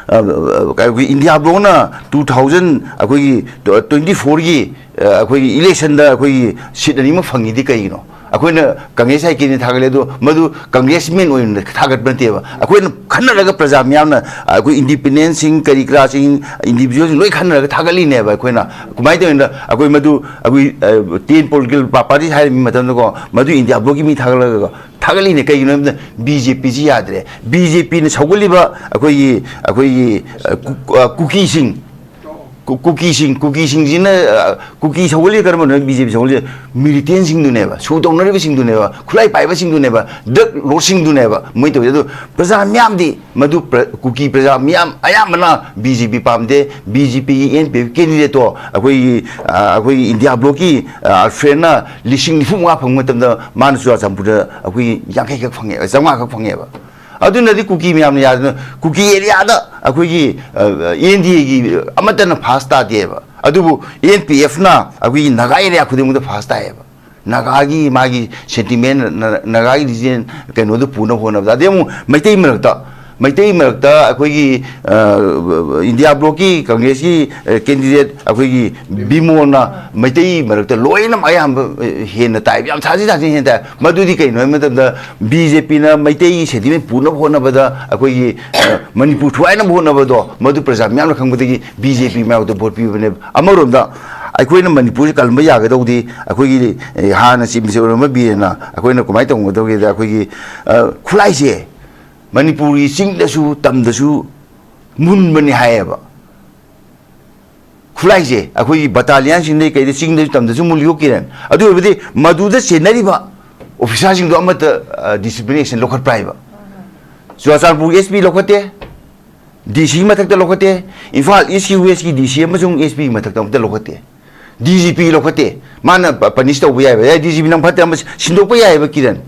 ꯑ, ꯑ, ꯑꯩꯈꯣꯏ ꯏꯟꯗꯤꯌꯥ ꯕ꯭ꯂꯣꯛꯅ ꯇꯨ ꯊꯥꯎꯖꯟ, ꯑꯩꯈꯣꯏꯒꯤ ꯇ꯭ꯋꯦꯟꯇꯤ ꯐꯣꯔꯒꯤ, ꯑ, ꯑꯩꯈꯣꯏꯒꯤ ꯏꯂꯦꯛꯁꯟꯗ ꯑꯩꯈꯣꯏꯒꯤ ꯁꯤꯠ ꯑꯅꯤꯃꯛ ꯐꯪꯉꯤꯗꯤ ꯀꯩꯒꯤꯅꯣ? ꯑꯩꯈꯣꯏꯅ ꯀꯪꯒ꯭ꯔꯦꯁ ꯍꯥꯏ ꯀꯦꯟꯗꯤꯗꯦꯠ ꯊꯥꯒꯠꯂꯦ, ꯑꯗꯣ ꯃꯗꯨ ꯀꯪꯒ꯭ꯔꯦꯁꯃꯦꯟ ꯑꯣꯏꯅ ꯊꯥꯒꯠꯄ ꯅꯠꯇꯦꯕ꯫ ꯑꯩꯈꯣꯏꯅ ꯈꯟꯅꯔꯒ ꯄ꯭ꯔꯖꯥ ꯃꯤꯌꯥꯝꯅ, ꯑꯩꯈꯣꯏ ꯏꯟꯗꯤꯄꯦꯟꯗꯦꯟꯁꯁꯤꯡ ꯀꯔꯤ ꯀꯔꯥꯁꯤꯡ, ꯏꯟꯗꯤꯚꯤꯖꯨꯋꯦꯜꯁꯤꯡ ꯂꯣꯏ ꯈꯟꯅꯔꯒ ꯊꯥꯒꯠꯂꯤꯅꯦꯕ꯫ ꯑꯩꯈꯣꯏꯅ ꯀꯃꯥꯏꯅ ꯇꯧꯔꯤꯅꯣꯗ, ꯑꯩꯈꯣꯏ ꯃꯗꯨ, ꯑꯩꯈꯣꯏ, ꯑ, ꯇꯦꯟ ꯄꯣꯂꯤꯇꯤꯀꯦꯜ ꯄꯥꯔꯇꯤ ꯍꯥꯏꯔꯤꯕ ꯃꯇꯝꯗꯀꯣ, ꯃꯗꯨ ꯏꯟꯗꯤꯌꯥ ꯕ꯭ꯂꯣꯛꯀꯤ ꯃꯤ ꯊꯥꯒꯠꯂꯒ ꯊꯥꯒꯠꯂꯤꯅꯦ꯫ ꯀꯩꯒꯤꯅꯣ ꯍꯥꯏꯕꯗ ꯕꯤ ꯖꯦ ꯄꯤꯁꯤ ꯌꯥꯗ꯭ꯔꯦ꯫ ꯕꯤ ꯖꯦ ꯄꯤꯅ ꯁꯧꯒꯠꯂꯤꯕ ꯑꯩꯈꯣꯏꯒꯤ, ꯑꯩꯈꯣꯏꯒꯤ, ꯑ, ꯀꯨ-, ꯑ, ꯀꯨꯀꯤꯁꯤꯡ, ꯀꯨ-, ꯀꯨꯀꯤꯁꯤꯡ, ꯀꯨꯀꯤꯁꯤꯡꯁꯤꯅ, ꯑ, ꯀꯨꯀꯤ ꯁꯧꯒꯠꯂꯤ ꯀꯔꯝꯕꯅꯣ? ꯕꯤ ꯖꯦ ꯄꯤ ꯁꯧꯒꯠꯂꯤ ꯃꯤꯂꯤꯇꯦꯟꯁꯤꯡꯗꯨꯅꯦꯕ, ꯁꯨ ꯇꯧꯅꯔꯤꯕꯁꯤꯡꯗꯨꯅꯦꯕ, ꯈꯨꯠꯂꯥꯏ ꯄꯥꯏꯕꯁꯤꯡꯗꯨꯅꯦꯕ, ꯗ꯭ꯔꯒ ꯂꯣꯔꯗꯁꯤꯡꯗꯨꯅꯦꯕ ꯃꯣꯏ ꯇꯧꯔꯤꯁꯦ꯫ ꯑꯗꯨ ꯄ꯭ꯔꯖꯥ ꯃꯤꯌꯥꯝꯗꯤ ꯃꯗꯨ ꯄ꯭ꯔ-, ꯀꯨꯀꯤ ꯄ꯭ꯔꯖꯥ ꯃꯤꯌꯥꯝ ꯑꯌꯥꯝꯕꯅ ꯕꯤ ꯖꯦ ꯄꯤ ꯄꯥꯝꯗꯦ꯫ ꯕꯤ ꯖꯦ ꯄꯤꯒꯤ ꯑꯦꯟ ꯄꯤ ꯑꯦꯐ ꯀꯦꯟꯗꯤꯗꯦꯠꯇꯣ ꯑꯩꯈꯣꯏꯒꯤ, ꯑ, ꯑꯩꯈꯣꯏꯒꯤ ꯏꯟꯗꯤꯌꯥ ꯕ꯭ꯂꯣꯛꯀꯤ, ꯑ, ꯑꯜꯐ꯭ꯔꯦꯗꯅ ꯂꯤꯁꯤꯡ ꯅꯤꯐꯨ ꯃꯉꯥ ꯐꯪꯕ ꯃꯇꯝꯗ ꯃꯥꯅ ꯆꯨꯔꯥꯆꯥꯟꯄꯨꯔꯗ ꯑꯩꯈꯣꯏꯒꯤ ꯌꯥꯡꯈꯩ ꯈꯛ ꯐꯪꯉꯦ, ꯆꯥꯝꯃꯉꯥ ꯈꯛ ꯐꯪꯉꯦꯕ꯫ ꯑꯗꯨꯅꯗꯤ ꯀꯨꯀꯤ ꯃꯌꯥꯝꯅ ꯌꯥꯗꯅ ꯀꯨꯀꯤ ꯑꯦꯔꯤꯌꯥꯗ ꯑꯩꯈꯣꯏꯒꯤ, ꯑ, ꯑꯦꯟ ꯗꯤ ꯑꯦꯒꯤ ꯑꯃꯠꯇꯅ ꯐꯥꯁ ꯇꯥꯗꯦꯕ꯫ ꯑꯗꯨꯕꯨ ꯑꯦꯟ ꯄꯤ ꯑꯦꯐꯅ ꯑꯩꯈꯣꯏꯒꯤ ꯅꯥꯒꯥ ꯑꯦꯔꯤꯌꯥ ꯈꯨꯗꯤꯡꯃꯛꯇ ꯐꯥꯁ ꯇꯥꯏꯌꯦꯕ꯫ ꯅꯥꯒꯥꯒꯤ ꯃꯥꯒꯤ ꯁꯦꯟꯇꯤꯃꯦꯟ, ꯅ-, ꯅꯥꯒꯥꯒꯤ ꯔꯤꯖꯟ ꯀꯩꯅꯣꯗꯨ ꯄꯨꯅꯕ ꯍꯣꯠꯅꯕꯗ, ꯑꯗꯩ ꯑꯃꯨꯛ ꯃꯩꯇꯩ ꯃꯔꯛꯇ, ꯃꯩꯇꯩ ꯃꯔꯛꯇ ꯑꯩꯈꯣꯏꯒꯤ, ꯑ, ꯏꯟꯗꯤꯌꯥ ꯕ꯭ꯂꯣꯛꯀꯤ ꯀꯪꯒ꯭ꯔꯦꯁꯀꯤ, ꯑ, ꯀꯦꯟꯗꯤꯗꯦꯠ ꯑꯩꯈꯣꯏꯒꯤ ꯕꯤꯃꯣꯜꯅ ꯃꯩꯇꯩ ꯃꯔꯛꯇ ꯂꯣꯏꯅꯃꯛ ꯑꯌꯥꯝꯕ, ꯑ, ꯍꯦꯟꯅ ꯇꯥꯏꯕ, ꯌꯥꯝ ꯁꯥꯊꯤ ꯁꯥꯊꯤꯅ ꯍꯦꯟꯅ ꯇꯥꯏ꯫ ꯃꯗꯨꯗꯤ ꯀꯩꯅꯣ ꯍꯥꯏꯕ ꯃꯇꯝꯗ ꯕꯤ ꯖꯦ ꯄꯤꯅ ꯃꯩꯇꯩꯒꯤ ꯁꯦꯟꯇꯤꯃꯦꯟ ꯄꯨꯅꯕ ꯍꯣꯠꯅꯕꯗ, ꯑꯩꯈꯣꯏꯒꯤ, ꯑ, ꯃꯅꯤꯄꯨꯔ ꯊꯨꯒꯥꯏꯅꯕ ꯍꯣꯠꯅꯕꯗꯣ, ꯃꯗꯨ ꯄ꯭ꯔꯖꯥ ꯃꯤꯌꯥꯝꯅ ꯈꯪꯕꯗꯒꯤ ꯕꯤ ꯖꯦ ꯄꯤ ꯃꯥꯌꯣꯛꯇ ꯚꯣꯠ ꯄꯤꯕꯅꯦꯕ꯫ ꯑꯃꯔꯣꯝꯗ ꯑꯩꯈꯣꯏꯅ ꯃꯅꯤꯄꯨꯔꯁꯤ ꯀꯜꯍꯟꯕ ꯌꯥꯒꯗꯧꯗꯤ ꯑꯩꯈꯣꯏꯒꯤ, ꯑꯦ, ꯍꯥꯟꯅ ꯆꯤꯞ ꯃꯤꯅꯤꯁꯇꯔ ꯑꯣꯏꯔꯝꯕ ꯕꯤꯔꯦꯟꯅ ꯑꯩꯈꯣꯏꯅ ꯀꯃꯥꯏꯅ ꯇꯧꯒꯗꯧꯒꯦꯗ, ꯑꯩꯈꯣꯏꯒꯤ, ꯑ, ꯈꯨꯠꯂꯥꯏꯁꯦ ꯃꯅꯤꯄꯨꯔꯒꯤ ꯆꯤꯡꯗꯁꯨ ꯇꯝꯗꯁꯨ ꯃꯨꯟꯕꯅꯤ ꯍꯥꯏꯌꯦꯕ꯫ ꯈꯨꯠꯂꯥꯏꯁꯦ ꯑꯩꯈꯣꯏꯒꯤ ꯕꯇꯥꯂꯤꯌꯟꯁꯤꯡꯗꯩ ꯀꯩꯗ ꯆꯤꯡꯗꯁꯨ ꯇꯝꯗꯁꯨ ꯃꯨꯜꯂꯤꯌꯣ ꯀꯤꯔꯟ꯫ ꯑꯗꯨ ꯑꯣꯏꯕꯗꯤ ꯃꯗꯨꯗ ꯆꯦꯟꯅꯔꯤꯕ ꯑꯣꯐꯤꯁꯥꯔꯁꯤꯡꯗꯣ ꯑꯃꯠꯇ ꯗꯤꯁꯤꯄ꯭ꯂꯤꯅꯦꯁꯟ ꯂꯧꯈꯠꯄ꯭ꯔꯥ ꯍꯥꯏꯕ? ꯆꯨꯔꯥꯆꯥꯟꯄꯨꯔꯒꯤ ꯑꯦꯁ ꯄꯤ ꯂꯧꯈꯠꯇꯦ, ꯗꯤ ꯁꯤꯒꯤ ꯃꯊꯛꯇ ꯂꯧꯈꯠꯇꯦ, ꯏꯝꯐꯥꯜ ꯏꯁꯀꯤ ꯋꯦꯁꯀꯤ ꯗꯤ ꯁꯤ ꯑꯃꯁꯨꯡ ꯑꯦꯁ ꯄꯤꯒꯤ ꯃꯊꯛꯇ ꯑꯃꯠꯇ ꯂꯧꯈꯠꯇꯦ꯫ D G P ꯂꯧꯈꯠꯇꯦ꯫ ꯃꯥꯅ ꯄ- ꯄꯅꯤꯁ ꯇꯧꯕ ꯌꯥꯏꯕ꯫ ꯑꯦ, ꯗꯤ ꯖꯤ ꯄꯤ ꯅꯪ ꯐꯠꯇꯦ ꯑꯃ ꯁꯤꯟꯗꯣꯛꯄ ꯌꯥꯏꯕ ꯀꯤꯔꯟ꯫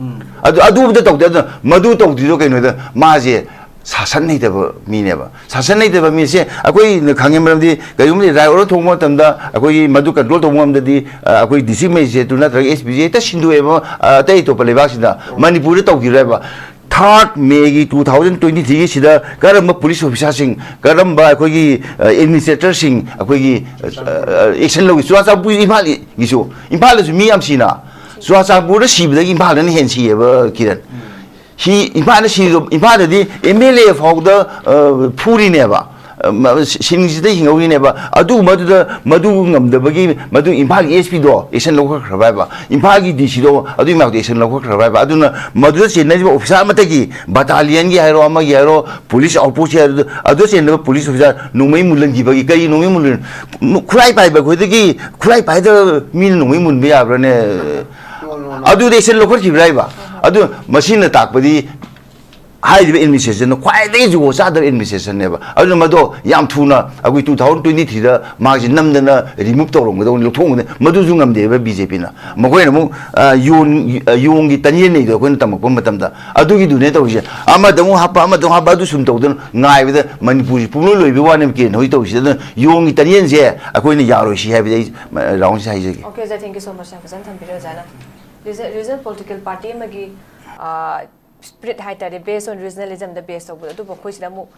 ꯑꯗꯨ ꯑꯗꯨꯕꯨꯗ ꯇꯧꯗꯦ꯫ ꯑꯗꯨꯅ ꯃꯗꯨ ꯇꯧꯗ꯭ꯔꯤꯗꯣ ꯀꯩꯅꯣꯗ ꯃꯥꯁꯦ ꯁꯥꯁꯟ ꯍꯩꯇꯕ ꯃꯤꯅꯦꯕ꯫ ꯁꯥꯁꯟ ꯍꯩꯇꯕ ꯃꯤꯁꯦ ꯑꯩꯈꯣꯏꯅ ꯈꯪꯉꯦ, ꯃꯔꯝꯗꯤ ꯀꯔꯤꯒꯨꯝꯕ ꯔꯥꯏ ꯑꯣꯔꯗꯔ ꯊꯣꯛꯄ ꯃꯇꯝꯗ ꯑꯩꯈꯣꯏꯒꯤ ꯃꯗꯨ ꯀꯟꯇ꯭ꯔꯣꯜ ꯇꯧꯕ ꯉꯝꯗꯗꯤ, ꯑ, ꯑꯩꯈꯣꯏ ꯗꯤ ꯁꯤ ꯃꯦꯖꯤꯁꯇ꯭ꯔꯦꯠꯇꯨ ꯅꯠꯇ꯭ꯔꯒ ꯑꯦꯁ ꯄꯤꯁꯦ ꯍꯦꯛꯇ ꯁꯤꯟꯗꯣꯛꯑꯦꯕ, ꯑ, ꯑꯇꯩ ꯑꯇꯣꯞꯄ ꯂꯩꯕꯥꯛꯁꯤꯗ꯫ ꯃꯅꯤꯄꯨꯔꯗ ꯇꯧꯈꯤꯔꯣꯏꯕ꯫ ꯊꯥꯔꯠ ꯃꯦꯒꯤ ꯇꯨ ꯊꯥꯎꯖꯟ ꯇ꯭ꯋꯦꯟꯇꯤ ꯊ꯭ꯔꯤꯒꯤ ꯁꯤꯗ ꯀꯔꯝꯕ ꯄꯨꯂꯤꯁ ꯑꯣꯐꯤꯁꯥꯔꯁꯤꯡ, ꯀꯔꯝꯕ ꯑꯩꯈꯣꯏꯒꯤ, ꯑ, ꯑꯦꯗꯃꯤꯅꯤꯁꯇ꯭ꯔꯦꯇꯔꯁꯤꯡ ꯑꯩꯈꯣꯏꯒꯤ, ꯑ, ꯑ, ꯑꯦꯛꯁꯟ ꯂꯧꯏ? ꯆꯨꯔꯥꯆꯥꯟꯄꯨꯔ, ꯏꯝꯐꯥꯜꯒꯤꯁꯨ, ꯏꯝꯐꯥꯜꯗꯁꯨ ꯃꯤ ꯌꯥꯝ ꯁꯤꯅ꯫ ꯆꯨꯔꯥꯆꯥꯟꯄꯨꯔꯗ ꯁꯤꯕꯗꯒꯤ ꯏꯝꯐꯥꯜꯗꯅ ꯍꯦꯟꯅ ꯁꯤꯌꯦꯕ ꯀꯤꯔꯟ꯫ ꯁꯤ ꯏꯝꯐꯥꯜꯗ ꯁꯤꯔꯤꯗꯣ, ꯏꯝꯐꯥꯜꯗꯗꯤ ꯑꯦꯝ ꯑꯦꯜ ꯑꯦ ꯐꯥꯎꯗ, ꯑ, ꯐꯨꯔꯤꯅꯦꯕ꯫ ꯑ, ꯃ-, ꯁꯤ-, ꯁꯤꯡꯁꯤꯗ ꯍꯤꯡꯍꯧꯔꯤꯅꯦꯕ꯫ ꯑꯗꯨꯒꯨꯝꯕꯗꯨꯗ ꯃꯗꯨ ꯉꯝꯗꯕꯒꯤ ꯃꯗꯨ ꯏꯝꯐꯥꯜꯒꯤ ꯑꯦꯁ ꯄꯤꯗꯣ ꯑꯦꯛꯁꯟ ꯂꯧꯈꯠꯈ꯭ꯔꯕ ꯍꯥꯏꯕ, ꯏꯝꯐꯥꯜꯒꯤ ꯗꯤ ꯁꯤꯗꯣ ꯑꯗꯨꯒꯤ ꯃꯥꯏꯗ ꯑꯦꯛꯁꯟ ꯂꯧꯈꯠꯈ꯭ꯔꯕ ꯍꯥꯏꯕ꯫ ꯑꯗꯨꯅ ꯃꯗꯨꯗ ꯆꯦꯟꯅꯔꯤꯕ ꯑꯣꯐꯤꯁꯥꯔ ꯑꯃꯠꯇꯒꯤ, ꯕꯇꯥꯂꯤꯌꯟꯒꯤ ꯍꯥꯏꯔꯣ, ꯑꯃꯒꯤ ꯍꯥꯏꯔꯣ, ꯄꯨꯂꯤꯁ ꯑꯥꯎꯠꯄꯣꯁꯀꯤ ꯍꯥꯏꯔꯣ, ꯑꯗꯨꯗ ꯆꯦꯟꯅꯕ ꯄꯨꯂꯤꯁ ꯑꯣꯐꯤꯁꯥꯔ ꯅꯣꯡꯃꯩ ꯃꯨꯜꯍꯟꯈꯤꯕꯒꯤ, ꯀꯔꯤ ꯅꯣꯡꯃꯩ ꯃꯨꯜꯍꯟ-, ꯈꯨꯠꯂꯥꯏ ꯄꯥꯏꯕ ꯑꯩꯈꯣꯏꯗꯒꯤ ꯈꯨꯠꯂꯥꯏ ꯄꯥꯏꯗꯕ ꯃꯤꯅ ꯅꯣꯡꯃꯩ ꯃꯨꯟꯕ ꯌꯥꯕ꯭ꯔꯥꯅꯦ? ꯑꯗꯨꯗ ꯑꯦꯛꯁꯟ ꯂꯧꯈꯠꯈꯤꯕ꯭ꯔꯥ ꯍꯥꯏꯕ? ꯑꯗꯨ ꯃꯁꯤꯅ ꯇꯥꯛꯄꯗꯤ ꯍꯥꯏꯔꯤꯕ ꯑꯦꯗꯃꯤꯅꯤꯁꯇ꯭ꯔꯦꯁꯟꯅ ꯈ꯭ꯋꯥꯏꯗꯒꯤ ꯖꯨꯒꯣꯠ ꯆꯥꯗꯕ ꯑꯦꯗꯃꯤꯅꯤꯁꯇ꯭ꯔꯦꯁꯟꯅꯦꯕ꯫ ꯑꯗꯨꯅ ꯃꯗꯣ ꯌꯥꯝ ꯊꯨꯅ ꯑꯩꯈꯣꯏ ꯇꯨ ꯊꯥꯎꯖꯟ ꯇ꯭ꯋꯦꯟꯇꯤ ꯊ꯭ꯔꯤꯗ ꯃꯥꯁꯦ ꯅꯝꯗꯅ ꯔꯤꯃꯨꯚ ꯇꯧꯔꯝꯒꯗꯧꯅꯤ, ꯂꯧꯊꯣꯛꯑꯝꯒꯗꯧꯅꯤ꯫ ꯃꯗꯨꯁꯨ ꯉꯝꯗꯦꯕ ꯕꯤ ꯖꯦ ꯄꯤꯅ꯫ ꯃꯈꯣꯏꯅ ꯑꯃꯨꯛ, ꯑ, ꯌꯣꯟ-, ꯑ, ꯌꯣꯡꯒꯤ ꯇꯟꯌꯦꯟ ꯅꯩꯗꯣ ꯑꯩꯈꯣꯏꯅ ꯇꯝꯃꯛꯄ ꯃꯇꯝꯗ ꯑꯗꯨꯒꯤꯗꯨꯅꯦ ꯇꯧꯔꯤꯁꯦ꯫ ꯑꯃꯗ ꯑꯃꯨꯛ ꯍꯥꯞꯄ, ꯑꯃꯗ ꯑꯃꯨꯛ ꯍꯥꯞꯄ, ꯑꯗꯨ ꯁꯨꯝ ꯇꯧꯗꯅ ꯉꯥꯏꯕꯗ ꯃꯅꯤꯄꯨꯔꯁꯤ ꯄꯨꯡꯂꯣꯏ ꯂꯣꯏꯕꯒꯤ ꯋꯥꯅꯦꯕ ꯀꯤꯔꯟ ꯍꯧꯖꯤꯛ ꯇꯧꯔꯤꯁꯦ꯫ ꯑꯗꯨꯅ ꯌꯣꯡꯒꯤ ꯇꯟꯌꯦꯟꯁꯦ ꯑꯩꯈꯣꯏꯅ ꯌꯥꯔꯣꯏ ꯁꯤ ꯍꯥꯏꯕꯗꯤ ꯑꯩ, ꯑ, ꯔꯥꯎꯟꯁꯤꯗ ꯍꯥꯏꯖꯒꯦ꯫ ꯑꯣꯀꯦ, ꯑꯣꯖꯥ, thank you so much, ꯌꯥꯝ ꯐꯖꯅ ꯊꯝꯕꯤꯔꯦ ꯑꯣꯖꯥꯅ꯫ ꯔꯤꯖ-, ꯔꯤꯖꯅꯦꯜ ꯄꯣꯂꯤꯇꯤꯀꯦꯜ ꯄꯥꯔꯇꯤ ꯑꯃꯒꯤ, ꯑ, ꯁ꯭ꯄꯤꯔꯤꯠ ꯍꯥꯏꯇꯥꯔꯦ, based on regionalism the base ꯇꯧꯕꯗꯣ, ꯑꯗꯨꯕꯨ ꯑꯩꯈꯣꯏꯁꯤꯗ ꯑꯃꯨꯛ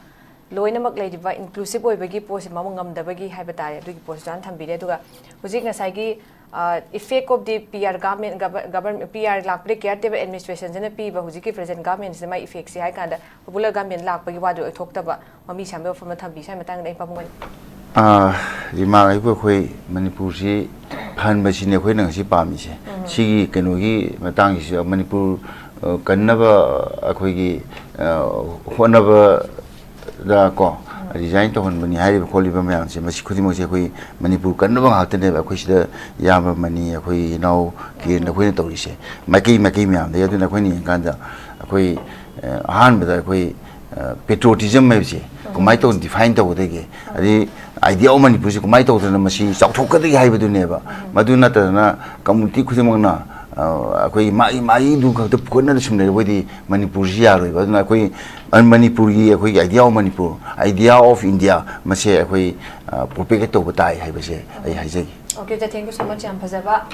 ꯂꯣꯏꯅꯃꯛ ꯂꯩꯔꯤꯕ inclusive ꯑꯣꯏꯕꯒꯤ ꯄꯣꯠꯁꯤ ꯃꯃꯨ ꯉꯝꯗꯕꯒꯤ ꯍꯥꯏꯕ ꯇꯥꯔꯦ, ꯑꯗꯨꯒꯤ ꯄꯣꯠꯁꯤꯁꯨ ꯌꯥꯝ ꯊꯝꯕꯤꯔꯦ꯫ ꯑꯗꯨꯒ ꯍꯧꯖꯤꯛ ꯉꯁꯥꯏꯒꯤ, ꯑ, effect of the P R government, govern-, P R ꯂꯥꯛꯄꯗ care ꯇꯦꯕ administration ꯁꯤꯅ ꯄꯤꯕ ꯍꯧꯖꯤꯛꯀꯤ present government ꯁꯤꯅ ꯃꯥꯒꯤ effect ꯁꯤ ꯍꯥꯏ ꯀꯥꯟꯗ popular government ꯂꯥꯛꯄꯒꯤ ꯋꯥꯗꯨ ꯑꯣꯏꯊꯣꯛꯇꯕ ꯃꯃꯤ ꯁꯥꯝꯕ ꯋꯥꯐꯝ ꯑꯃ ꯊꯝꯕꯤ꯫ ꯁ꯭ꯋꯥꯏ ꯃꯇꯥꯡꯗ ꯑꯩ ꯄꯥꯕꯨꯡ ꯑꯣꯏꯅ ꯑꯥ, ꯔꯤꯃꯥ, ꯑꯩꯈꯣꯏ, ꯑꯩꯈꯣꯏ ꯃꯅꯤꯄꯨꯔꯁꯤ ꯐꯍꯟꯕꯁꯤꯅꯤ ꯑꯩꯈꯣꯏꯅ ꯉꯁꯤ ꯄꯥꯝꯃꯤꯁꯦ꯫ ꯁꯤꯒꯤ ꯀꯩꯅꯣꯒꯤ ꯃꯇꯥꯡꯁꯤꯁꯨ ꯃꯅꯤꯄꯨꯔ, ꯑ, ꯀꯟꯅꯕ ꯑꯩꯈꯣꯏꯒꯤ, ꯑ, ꯍꯣꯠꯅꯕꯗ ꯀꯣ, ꯔꯤꯖꯥꯏꯟ ꯇꯧꯍꯟꯕꯅꯤ ꯍꯥꯏꯔꯤꯕ ꯈꯣꯠꯂꯤꯕ ꯃꯌꯥꯝꯁꯦ, ꯃꯁꯤ ꯈꯨꯗꯤꯡꯃꯛꯁꯦ ꯑꯩꯈꯣꯏ ꯃꯅꯤꯄꯨꯔ ꯀꯟꯅꯕ ꯉꯥꯛꯇꯅꯦꯕ꯫ ꯑꯩꯈꯣꯏ ꯁꯤꯗ ꯏꯌꯥꯝꯕ ꯃꯅꯤ, ꯑꯩꯈꯣꯏ ꯏꯅꯥꯎ ꯀꯤꯔꯟ, ꯑꯩꯈꯣꯏꯅ ꯇꯧꯔꯤꯁꯦ ꯃꯥꯏꯀꯩ ꯃꯥꯏꯀꯩ ꯃꯌꯥꯝꯗꯒꯤ꯫ ꯑꯗꯨꯅ ꯑꯩꯈꯣꯏꯅ ꯌꯦꯡꯀꯥꯟꯗ ꯑꯩꯈꯣꯏ, ꯑ, ꯑꯍꯥꯟꯕꯗ ꯑꯩꯈꯣꯏ, ꯑ, ꯄꯦꯇ꯭ꯔꯣꯇꯤꯖꯝ ꯍꯥꯏꯕꯁꯦ ꯀꯃꯥꯏꯅ ꯇꯧꯅ ꯗꯤꯐꯥꯏꯟ ꯇꯧꯒꯗꯒꯦ? ꯑꯗꯩ ꯑꯥꯏꯗꯤꯌꯥ ꯑꯣꯐ ꯃꯅꯤꯄꯨꯔꯁꯦ ꯀꯃꯥꯏꯅ ꯇꯧꯗꯅ ꯃꯁꯤ ꯆꯥꯎꯊꯣꯛꯀꯗꯒꯦ ꯍꯥꯏꯕꯗꯨꯅꯦꯕ꯫ ꯃꯗꯨ ꯅꯠꯇꯗꯅ ꯀꯝꯃꯨꯅꯤꯇꯤ ꯈꯨꯗꯤꯡꯃꯛꯅ, ꯑ, ꯑꯩꯈꯣꯏ ꯃꯥꯒꯤ ꯃꯥꯒꯤꯗꯨ ꯈꯛꯇ ꯄꯨꯈꯠꯅꯗ ꯁꯨꯝ ꯂꯩꯔꯕꯗꯤ ꯃꯅꯤꯄꯨꯔꯁꯤ ꯌꯥꯔꯣꯏꯕ꯫ ꯑꯗꯨꯅ ꯑꯩꯈꯣꯏ, ꯑ, ꯃꯅꯤꯄꯨꯔꯒꯤ ꯑꯩꯈꯣꯏꯒꯤ idea of Manipur, idea of India, ꯃꯁꯦ ꯑꯩꯈꯣꯏ, ꯑ, propagate ꯇꯧꯕ ꯇꯥꯏ ꯍꯥꯏꯕꯁꯦ ꯑꯩ ꯍꯥꯏꯖꯒꯦ꯫ Okay, thank you so much, ꯌꯥꯝ ꯐꯖꯕ